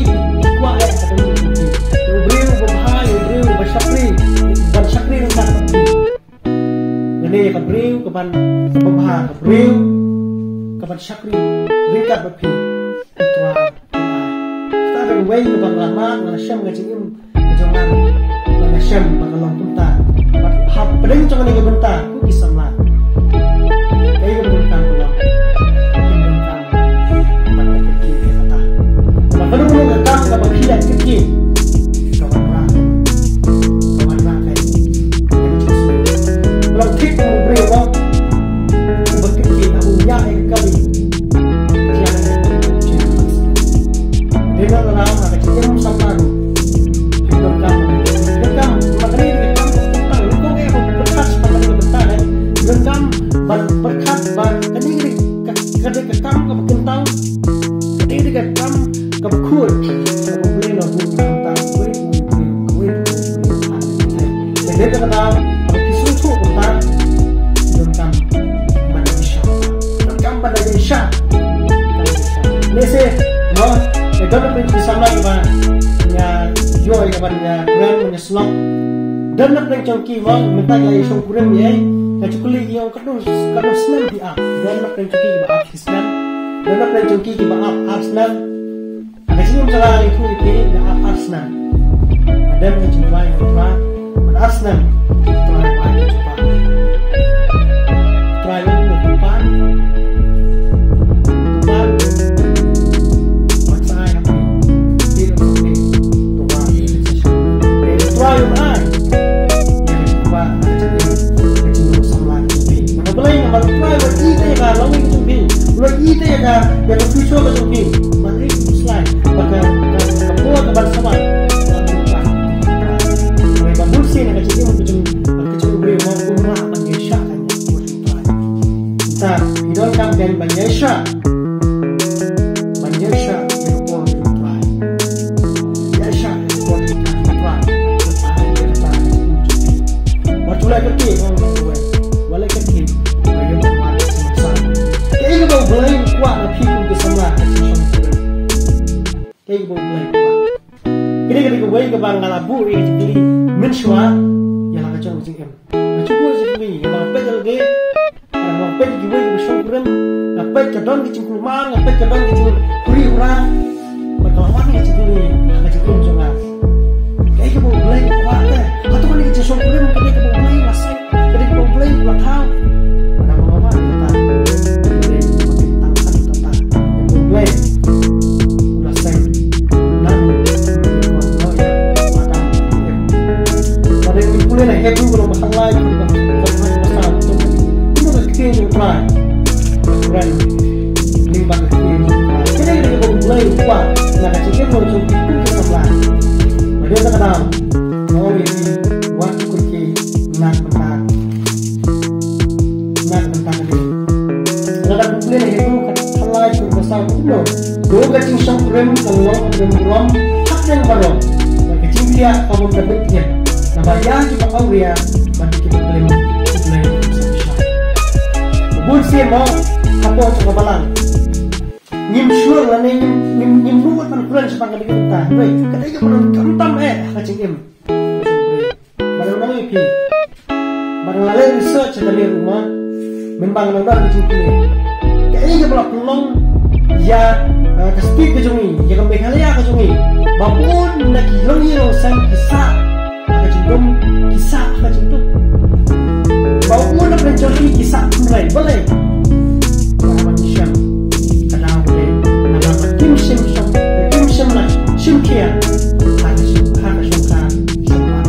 kwah leh ka jingim jong phi. Ïa u briew uba bha, ïa u briew uba shakri, ban shakri ryngkat bad phi. Lane ïa ka briew kaban, kaba bha, ka briew kaban shakri ryngkat bad phi. U Trai un ai. Kata ka dei kawei kaba nga la mad, nga la shem ka jingim ka jong nga, nga la shem ba ka long kumta. Bad hapdeng jong kane ka bynta, ko ki samla, kaei kaba donkam ka long, kim donkam ban leh kyrkieh ïa kata. Ba ka long ka kam kaba phi leh kyrkieh, ka wanrah, ka wanrah ka ïa u Jisu. Ka long thik kum u briew uba, uba kyrkieh, uba ñiah ïa ka kali. Dei na la na ka jingim samla ruh. Ki donkam, donkam, ma kane ka kam, kam, kam, ko ke ko pyrkhat ba kane ka bynta, eh. Donkam ban pyrkhat ba kane ka, ka, ka dei ka kam kaba kyntaw. Kane ka dei ka kam kaba khuid. Kaba U Blei la buh kumta, kawei, kawei, kawei, kawei. Te dei kata, ki sngewthuh kumta, donkam ban ïaishah. Donkam ban ïaishah. Lehse, mo, te don na pdeng ki samla kiba, ïa, ïoh ïa ban ïa kren, ban ïa snoh. Don na pdeng jong ki mo, mynta ki la ïa shongkurim ïa, nga ju kylli ki ong katno, katno snem phi ap. Don na pdeng jong ki kiba ap shi snem. Don na pdeng jong ki kiba ap ar snem. Ha ka jingim jong nga nga ïathuh ïa phi, nga ap ar snem. Nga dem ha jingduwai ha u Trai bad ar snem. U Trai u ai ka jingpang. U Trai u ai ka jingpang. Jingpang. Ban sa ai ha phi. Phi ruh sa phi. U Trai u ai. Te u Trai u ai. Ïa ka jingpang, ïa ka jingim, ïa ka jingim samla jong phi. Namar balei? Namar u Trai u ïeit ïa ka lawei ka jong phi. U ïeit ïa ka, ïa ka future ka jong phi. Ba ïeit u Trai. Ba ka, ka, ka por ka ban samla. Ba ka, ba ka, ba ka bun sien ka jingim ka jong, ka jong u briew mo kumba ban ïaishah ka jingim ka jong u Trai. Nta, i donkam ban ïaishah. Ban ïaishah ïa ka bor jong u Trai. Ïaishah ïa ka bor jong u Trai. Wat ju leh kyrkieh, ong U Blei. Wat leh kyrkieh. Ba ïoh ban wan sngewsarong. Kaei kaba U Blei u kwah na phi kum ki samla ka jingshong kurim. Kaei kaba U Blei u kwah. Kane ka dei kawei kaba nga la buh ïa ka jingkylli mynshuwa ïa la ka jong ka jingim. Nga shu buh ïa ka jingkylli, nga peit ïa lade, nga peit ïa kiwei kiba shongkurim, nga Bad ka don ka jingkulmar, bad ka don ka jingkhuslai hura. Bad ka la wan ka jingkylli ha ka jingim jong nga. Kaei kaba U Blei u kwah te? Hato kane ka jingshongkurim ka dei kaba U Blei u la seng, ka dei kaba U Blei u la thaw? Bad nga ong ba kata ka dei kaba kyntang haduh katta. Kaba U Blei u la seng. Nang u kwah ïa u Adam. Lada ngi pule na Hebru ka lynnong ba khatlai, ka dkhot ba saw, kumno ka ktien jong U Trai ka kren lyngba ka ktien jong U Trai. Kane ka dei kaba U Blei u kwah na ka jingim jong phi kum ki samla. Bad ïa kata ka daw nga ong ïa phi, wat kyrkieh, nang bynta, nang bynta ka dei. Lada phi pule na Hebru ka khatlai, ka dkhot ba saw, kumno? To ka jingshongkurim ka long ka burom hapdeng baroh, bad ka jingkhiah ka bym da bit thiah. Naba ïa kiba awria bad kiba klim U Blei u sa bishar. Bun sien mo hapoh jong ka balang ngim sure lane ngim, ngim, ngim mut ban kren shaphang kane ka bynta. Hynrei ka dei kaba don khamtam eh ha ka jingim. Bad nga ong ïa phi, bad nga la leh research ha kane ruh mo, mynba nga nang don ka jingkylli, kaei kaba la pynlong ïa, eh, ka state ka jong ngi, ïa ka Meghalaya ka jong ngi, ba bun na ki longïing longsem ki sah ha ka jingdum, ki sah ha ka jingdum. Ba bun na pdeng jong ki, ki sah kynrei. Balei? Ba haba ngi shem, ka daw ba dei namar ba kim shym shong, kim shym la shim khia ha ka shong, ha ka shongkha samla.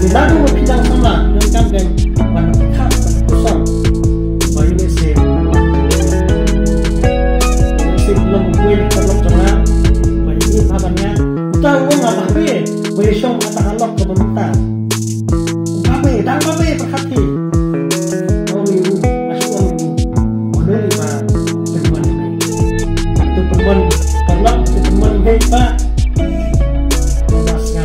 Te naduh ba phi dang samla, phi donkam dei ban pyrkhat, ban pyrkhat ba ïoh lehse, ïoh lehse ka long kawei na ka lok jong nga ba ïa ïeit bha ban ïa. Uta u ong nga bah be, ba ïa shong ha kata ka lok kaba mynta. Babe, dang babe, pyrkhat hi. Ong ïa u, nga shu ong ïa u, mano ri ba pynmon ïa me? To pynmon paralok, to pynmon ïa me ba. Bas nga.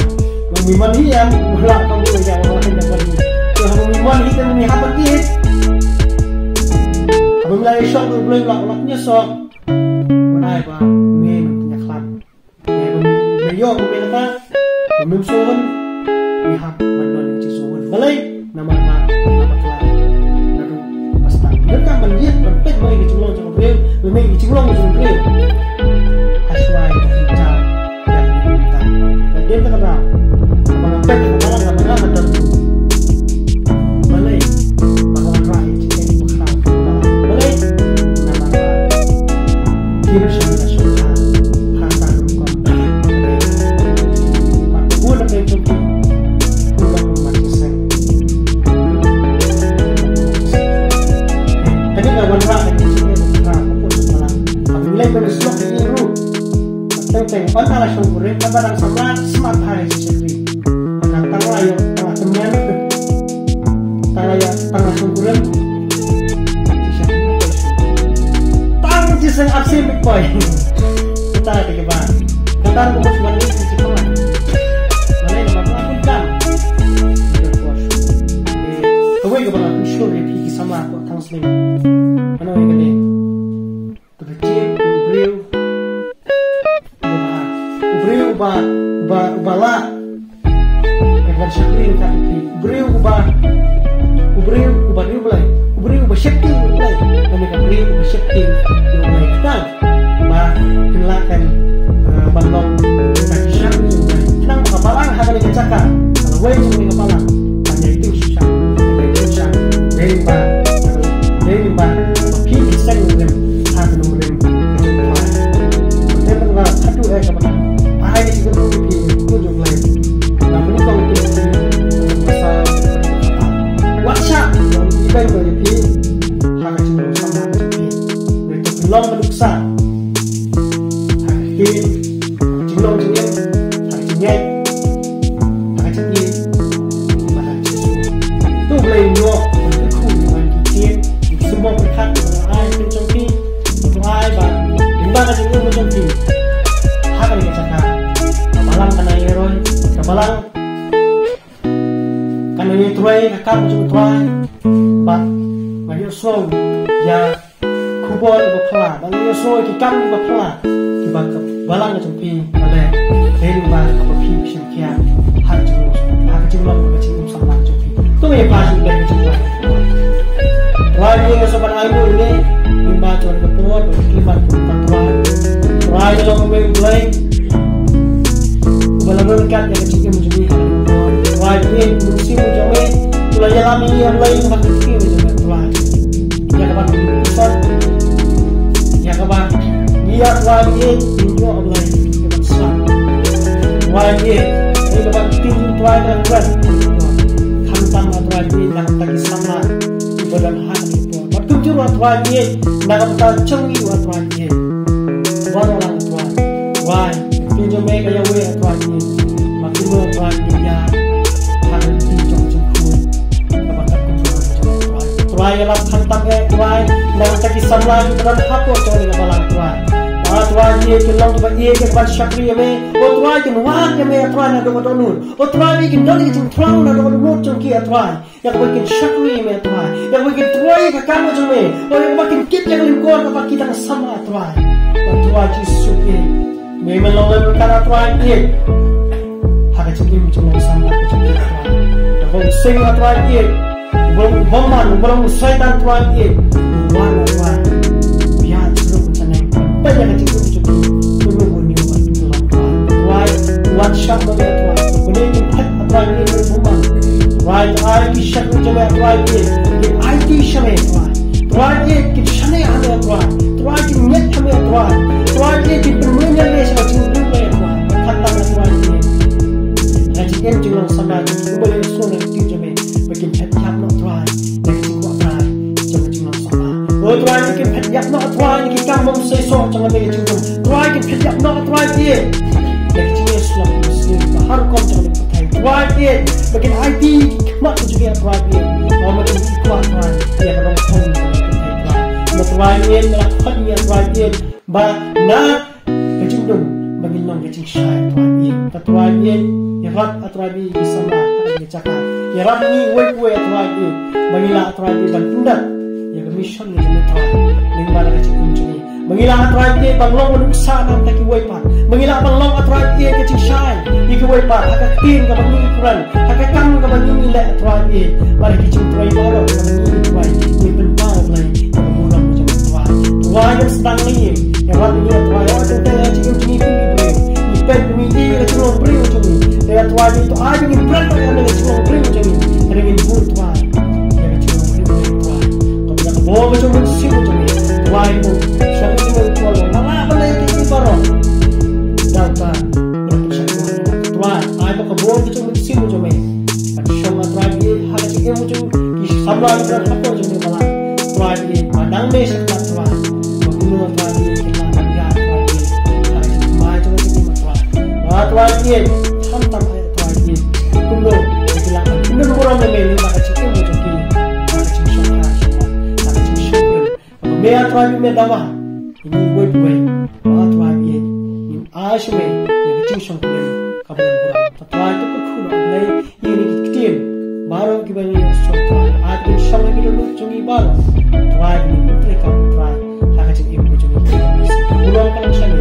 Ong mi mon hi ïa, mula ka mu ïa, ong ïa, ong ïa. To ha mi mon hi te mi hap ïa. Haba mi la ïa shong, U Blei u la, u la pynïasoh. Wan ai ba me, me pynïakhlad. Ïa, ba me, me ïoh, ba me nata, ba mem sngewhun, me hap ban don jingsngewhun. Balei? Namar ba nga bakla. Naduh ba start. Nangta ban ïit, ban peit ma ngi ka jinglong jong u briew, ma ngi ka jinglong jong u briew. Hashwa ïa ka pynjah, ïa ka pynjah. Ba dei kata ka daw. Ba nga peit ka balang, ka balang ka don. Balei? Ba nga wanrah ïa ka jingkit ba khraw. Balei? Namar ba kim shym la sngewthuh ha ka rukom. Bad bun na pdeng jong ki, bun na pdeng jong ki. Kane ka wanrah ka jingkit ba khraw, ka put ka balang. Haba ngi leit ban ïasyllok ïa ki ruh. Teng teng, ynda la shongkurim, ynda dang samla, smat bha ïa ki shakri. Ynda tang la ïoh, tang la tymmen, tang la ïoh, tang la shongkurim. Tang jingïaseng ar sien beit poi. Kata te kiba. Kata ruh kumba shu wan leit ki jingkmen. Balei namar ba la pynkan. Kawei kaba la pynshur ïa phi ki samla hapoh Thangsning. Kane ïa kane. Te ka jied u briew uba, u briew uba, uba, uba lah. Ka ban shakri ka phi. U briew uba, u briew uba riewblei. U briew uba sheptieng riewblei. Kane ka briew uba sheptieng riewblei. Kata ba phin lah kan, eh, ban long ka jingshakri riewblei. Khnang ba ka balang ha kane ka jaka, ka lawei jong kane ka balang, kan ïai tieng shisha, kan ïai tieng shisha. Dei ba, dei ba, ba phi phi seng nongrim ha ka nongrim. Te ban ba haduh eh ka ban ai ka jingkyrkhu ïa phi, ko jong Blei. Na pynlong ïa phi ka sa, wat shah ban ibeiñ ïa phi ha ka jinglong samla jong phi. Ngi to pynlong ka nuksa ha ka ktien, ha ka jinglong jingim, ha ka jingngeit, ha ka jingïeit, bad ha ka jingsngew. To Blei u ïoh ban kyrkhu ïa ki ktien, ïa ki symbol pyrkhat kiba nga ai ha pdeng jong phi. Ko ai ba lyngba ka jingim jong phi ha kane ka jaka, ka balang kan nang ïaroh, ka balang kan nang ïatrei ka kam jong U Trai. Bad ngan ïohsngew ïa khubor kiba phylla, bad ngan ïohsngew ïa ki kam kiba phylla kiba ka balang ka jong phi ka leh. Dei lyngba kaba phi shim khia ha ka jinglong, ha ka jinglong, ha ka jingim samla jong phi. To ïa phah sha U Blei ka jingpynlong. Trai, ngi sngewbha ban ai nguh ïa ngi. Kumba jong ka por ba ki mat ka Trai. Trai ka long uwei u Blei uba la ryngkat ïa ka jingim jong ngi ha ka por. Trai, ngi mynsiem jong me u la ïalam ïa ngi, ïa Blei, ïa ka jingim jong me, Trai. Ïa kaba ngi sot, ïa kaba ngi ïa, Trai, ngi ïoh, Blei, ïa kaba sot. Trai, ngi ïa kaba tim, Trai, ka kren. Khamtam, Trai, ngi na ka bynta ki samla kiba don ha ka por. Bad kumjuh ruh, Trai, ngi na ka bynta jong ngi ruh, Trai, ngi baroh lang, Trai. Trai, ka ktien jong me ka ïa wei, Trai, ngi ma kumno, Trai, ngi ïa ha ka ktien jong ka jingkhuid. Kaba ka kumjuh ruh, Trai. Trai, ïa lap khamtam eh, Trai, na ka bynta ki samla kiba don hapoh jong ka balang, Trai. Ah, Trai, ngi kin long kiba ïeit, kiba shakri ïa me. O Trai, kin wad ïa me, Trai, naduh ka dohnud. O Trai, ngi kin don ïa ka jingthrang naduh ka dohnud jong ki, Trai. Ïa kaba kin shakri ïa me, Trai. Ïa kaba kin trei ïa ka kam jong me. O ïa kaba kin kit ïa ka lyngkor kaba ki dang samla, Trai. Ba Trai Jisu, ïeit me, me long lem ka, Trai, ïeit. Ha ka jingim jong ngi samla ka jong ngi, Trai. Ïa kaba u seng, Trai, ïeit. U ba long u bymman, u ba long u Soitan, Trai, ïeit. U wan, Trai. Ïa, Trai, u ba long u Soitan. Ba ïa ka jingim jong ngi. Kumno u ñiew ba u long, Trai. Trai, u wan shah ba me, Trai. Une u phet, Trai, une u bymman. Trai, ai ki shakri jong me, Trai, ïeit. Kin aiti sha me, Trai. Trai, ïeit, kin shaniah ha me, Trai. Trai, kin ngeit ha me, Trai. Trai, ïeit, kin pynmlien ïa me sha ka jingim me, Trai. Khamtam, Trai, ïeit. Ka jingim jinglong samla, kumba la ïasngew na ka ktien jong me. Ba kin phet ïap noh, Trai. Na ka jingkwah, Trai. Jong ka jinglong samla. O Trai, kin phet ïap noh, Trai, na ki kam bym seisoh jong ka jingim. Trai, kin phet ïap noh, Trai, ïeit. Na ka jingïasyllok, ïasyllok ba ha rukom jong ka pyrthei, Trai, ïeit. Ba kin aiti ki khmat ka jong ngi, Trai, ïeit. Ba ma kin kwah, Trai, ïa ka rong thong jong ka pyrthei, Trai. Ma Trai, ïeit, ma la khot ngi, Trai, ïeit. Ba na ka jingdum ba ngin long ka jingshai, Trai, ïeit. Te Trai, ïeit, ïarap, Trai, ïeit, ki samla ha kane ka jaka. Ïarap ngi uwei pa uwei, Trai, ïeit, ba ngi lah, Trai, ïeit, ban pyndep ïa ka mission ka jong me, Trai, lyngba ka jingim jong ngi. Ba ngi lah, Trai, ïeit, ban long ba nuksa na ka bynta kiwei pat. Ba ngi lah ban long, Trai, ïeit, ka jingshai ïa kiwei pat ha ka ktien kaba ngi kren, ha ka kam kaba ngi leh, Trai, ïeit. Bad ha ki jingtrei baroh kaba ngi, Trai, ngi pynpaw, Blei, ïa ka burom jong me, Trai. Trai, ngi sdang ngi ïa, ïarap ngi, Trai, ïa ka jingim jong ngi kum ki briew. Ngi peit, ngi ïohi ïa ka jinglong briew jong ngi. Te Trai, ngi to ai ngi pret ïa ka jinglong briew jong ngi. Te ngin bud, Trai, ïa ka jinglong briew jong ngi, Trai. Kaba ïa ka bor ka jong Mynsiem jong ngi, Trai, ko sha ka jinglong briew jong ngi. Nga lah ban leh ïa ki baroh. Dang ta, Trai, ai ba ka bor ka jong Mynsiem jong me kan shong, Trai, ha ka jingim jong ki samla, Trai, ha ka jingim jong me, Trai, ba nang me sha ka, Trai, ba kumno, Trai, kin lah ban ïa, Trai, ha ka jingim jong me, Trai. Ba, Trai, khamtam, Trai, kumno kin lah ban pynburom ïa me lyngba ka jingim jong ki, ha ka jingshong, ha ka jingshong, ha ka jingshong. Me, Trai, me dawa ïa ngi uwei pa uwei. Ba, Trai, ngin ai sha me ïa ka jingshong, kaba ïa burom. Te Trai, to kyrkhu noh, Blei, ïa kine ki ktien baroh kiba ngi ïa sngewthuh, Trai, ai ba kin shong ha ki dohnud jong ngi baroh, Trai, ïa ka treikam, Trai, ha ka jingim ka jong ngi. Ka burom ka long sha me,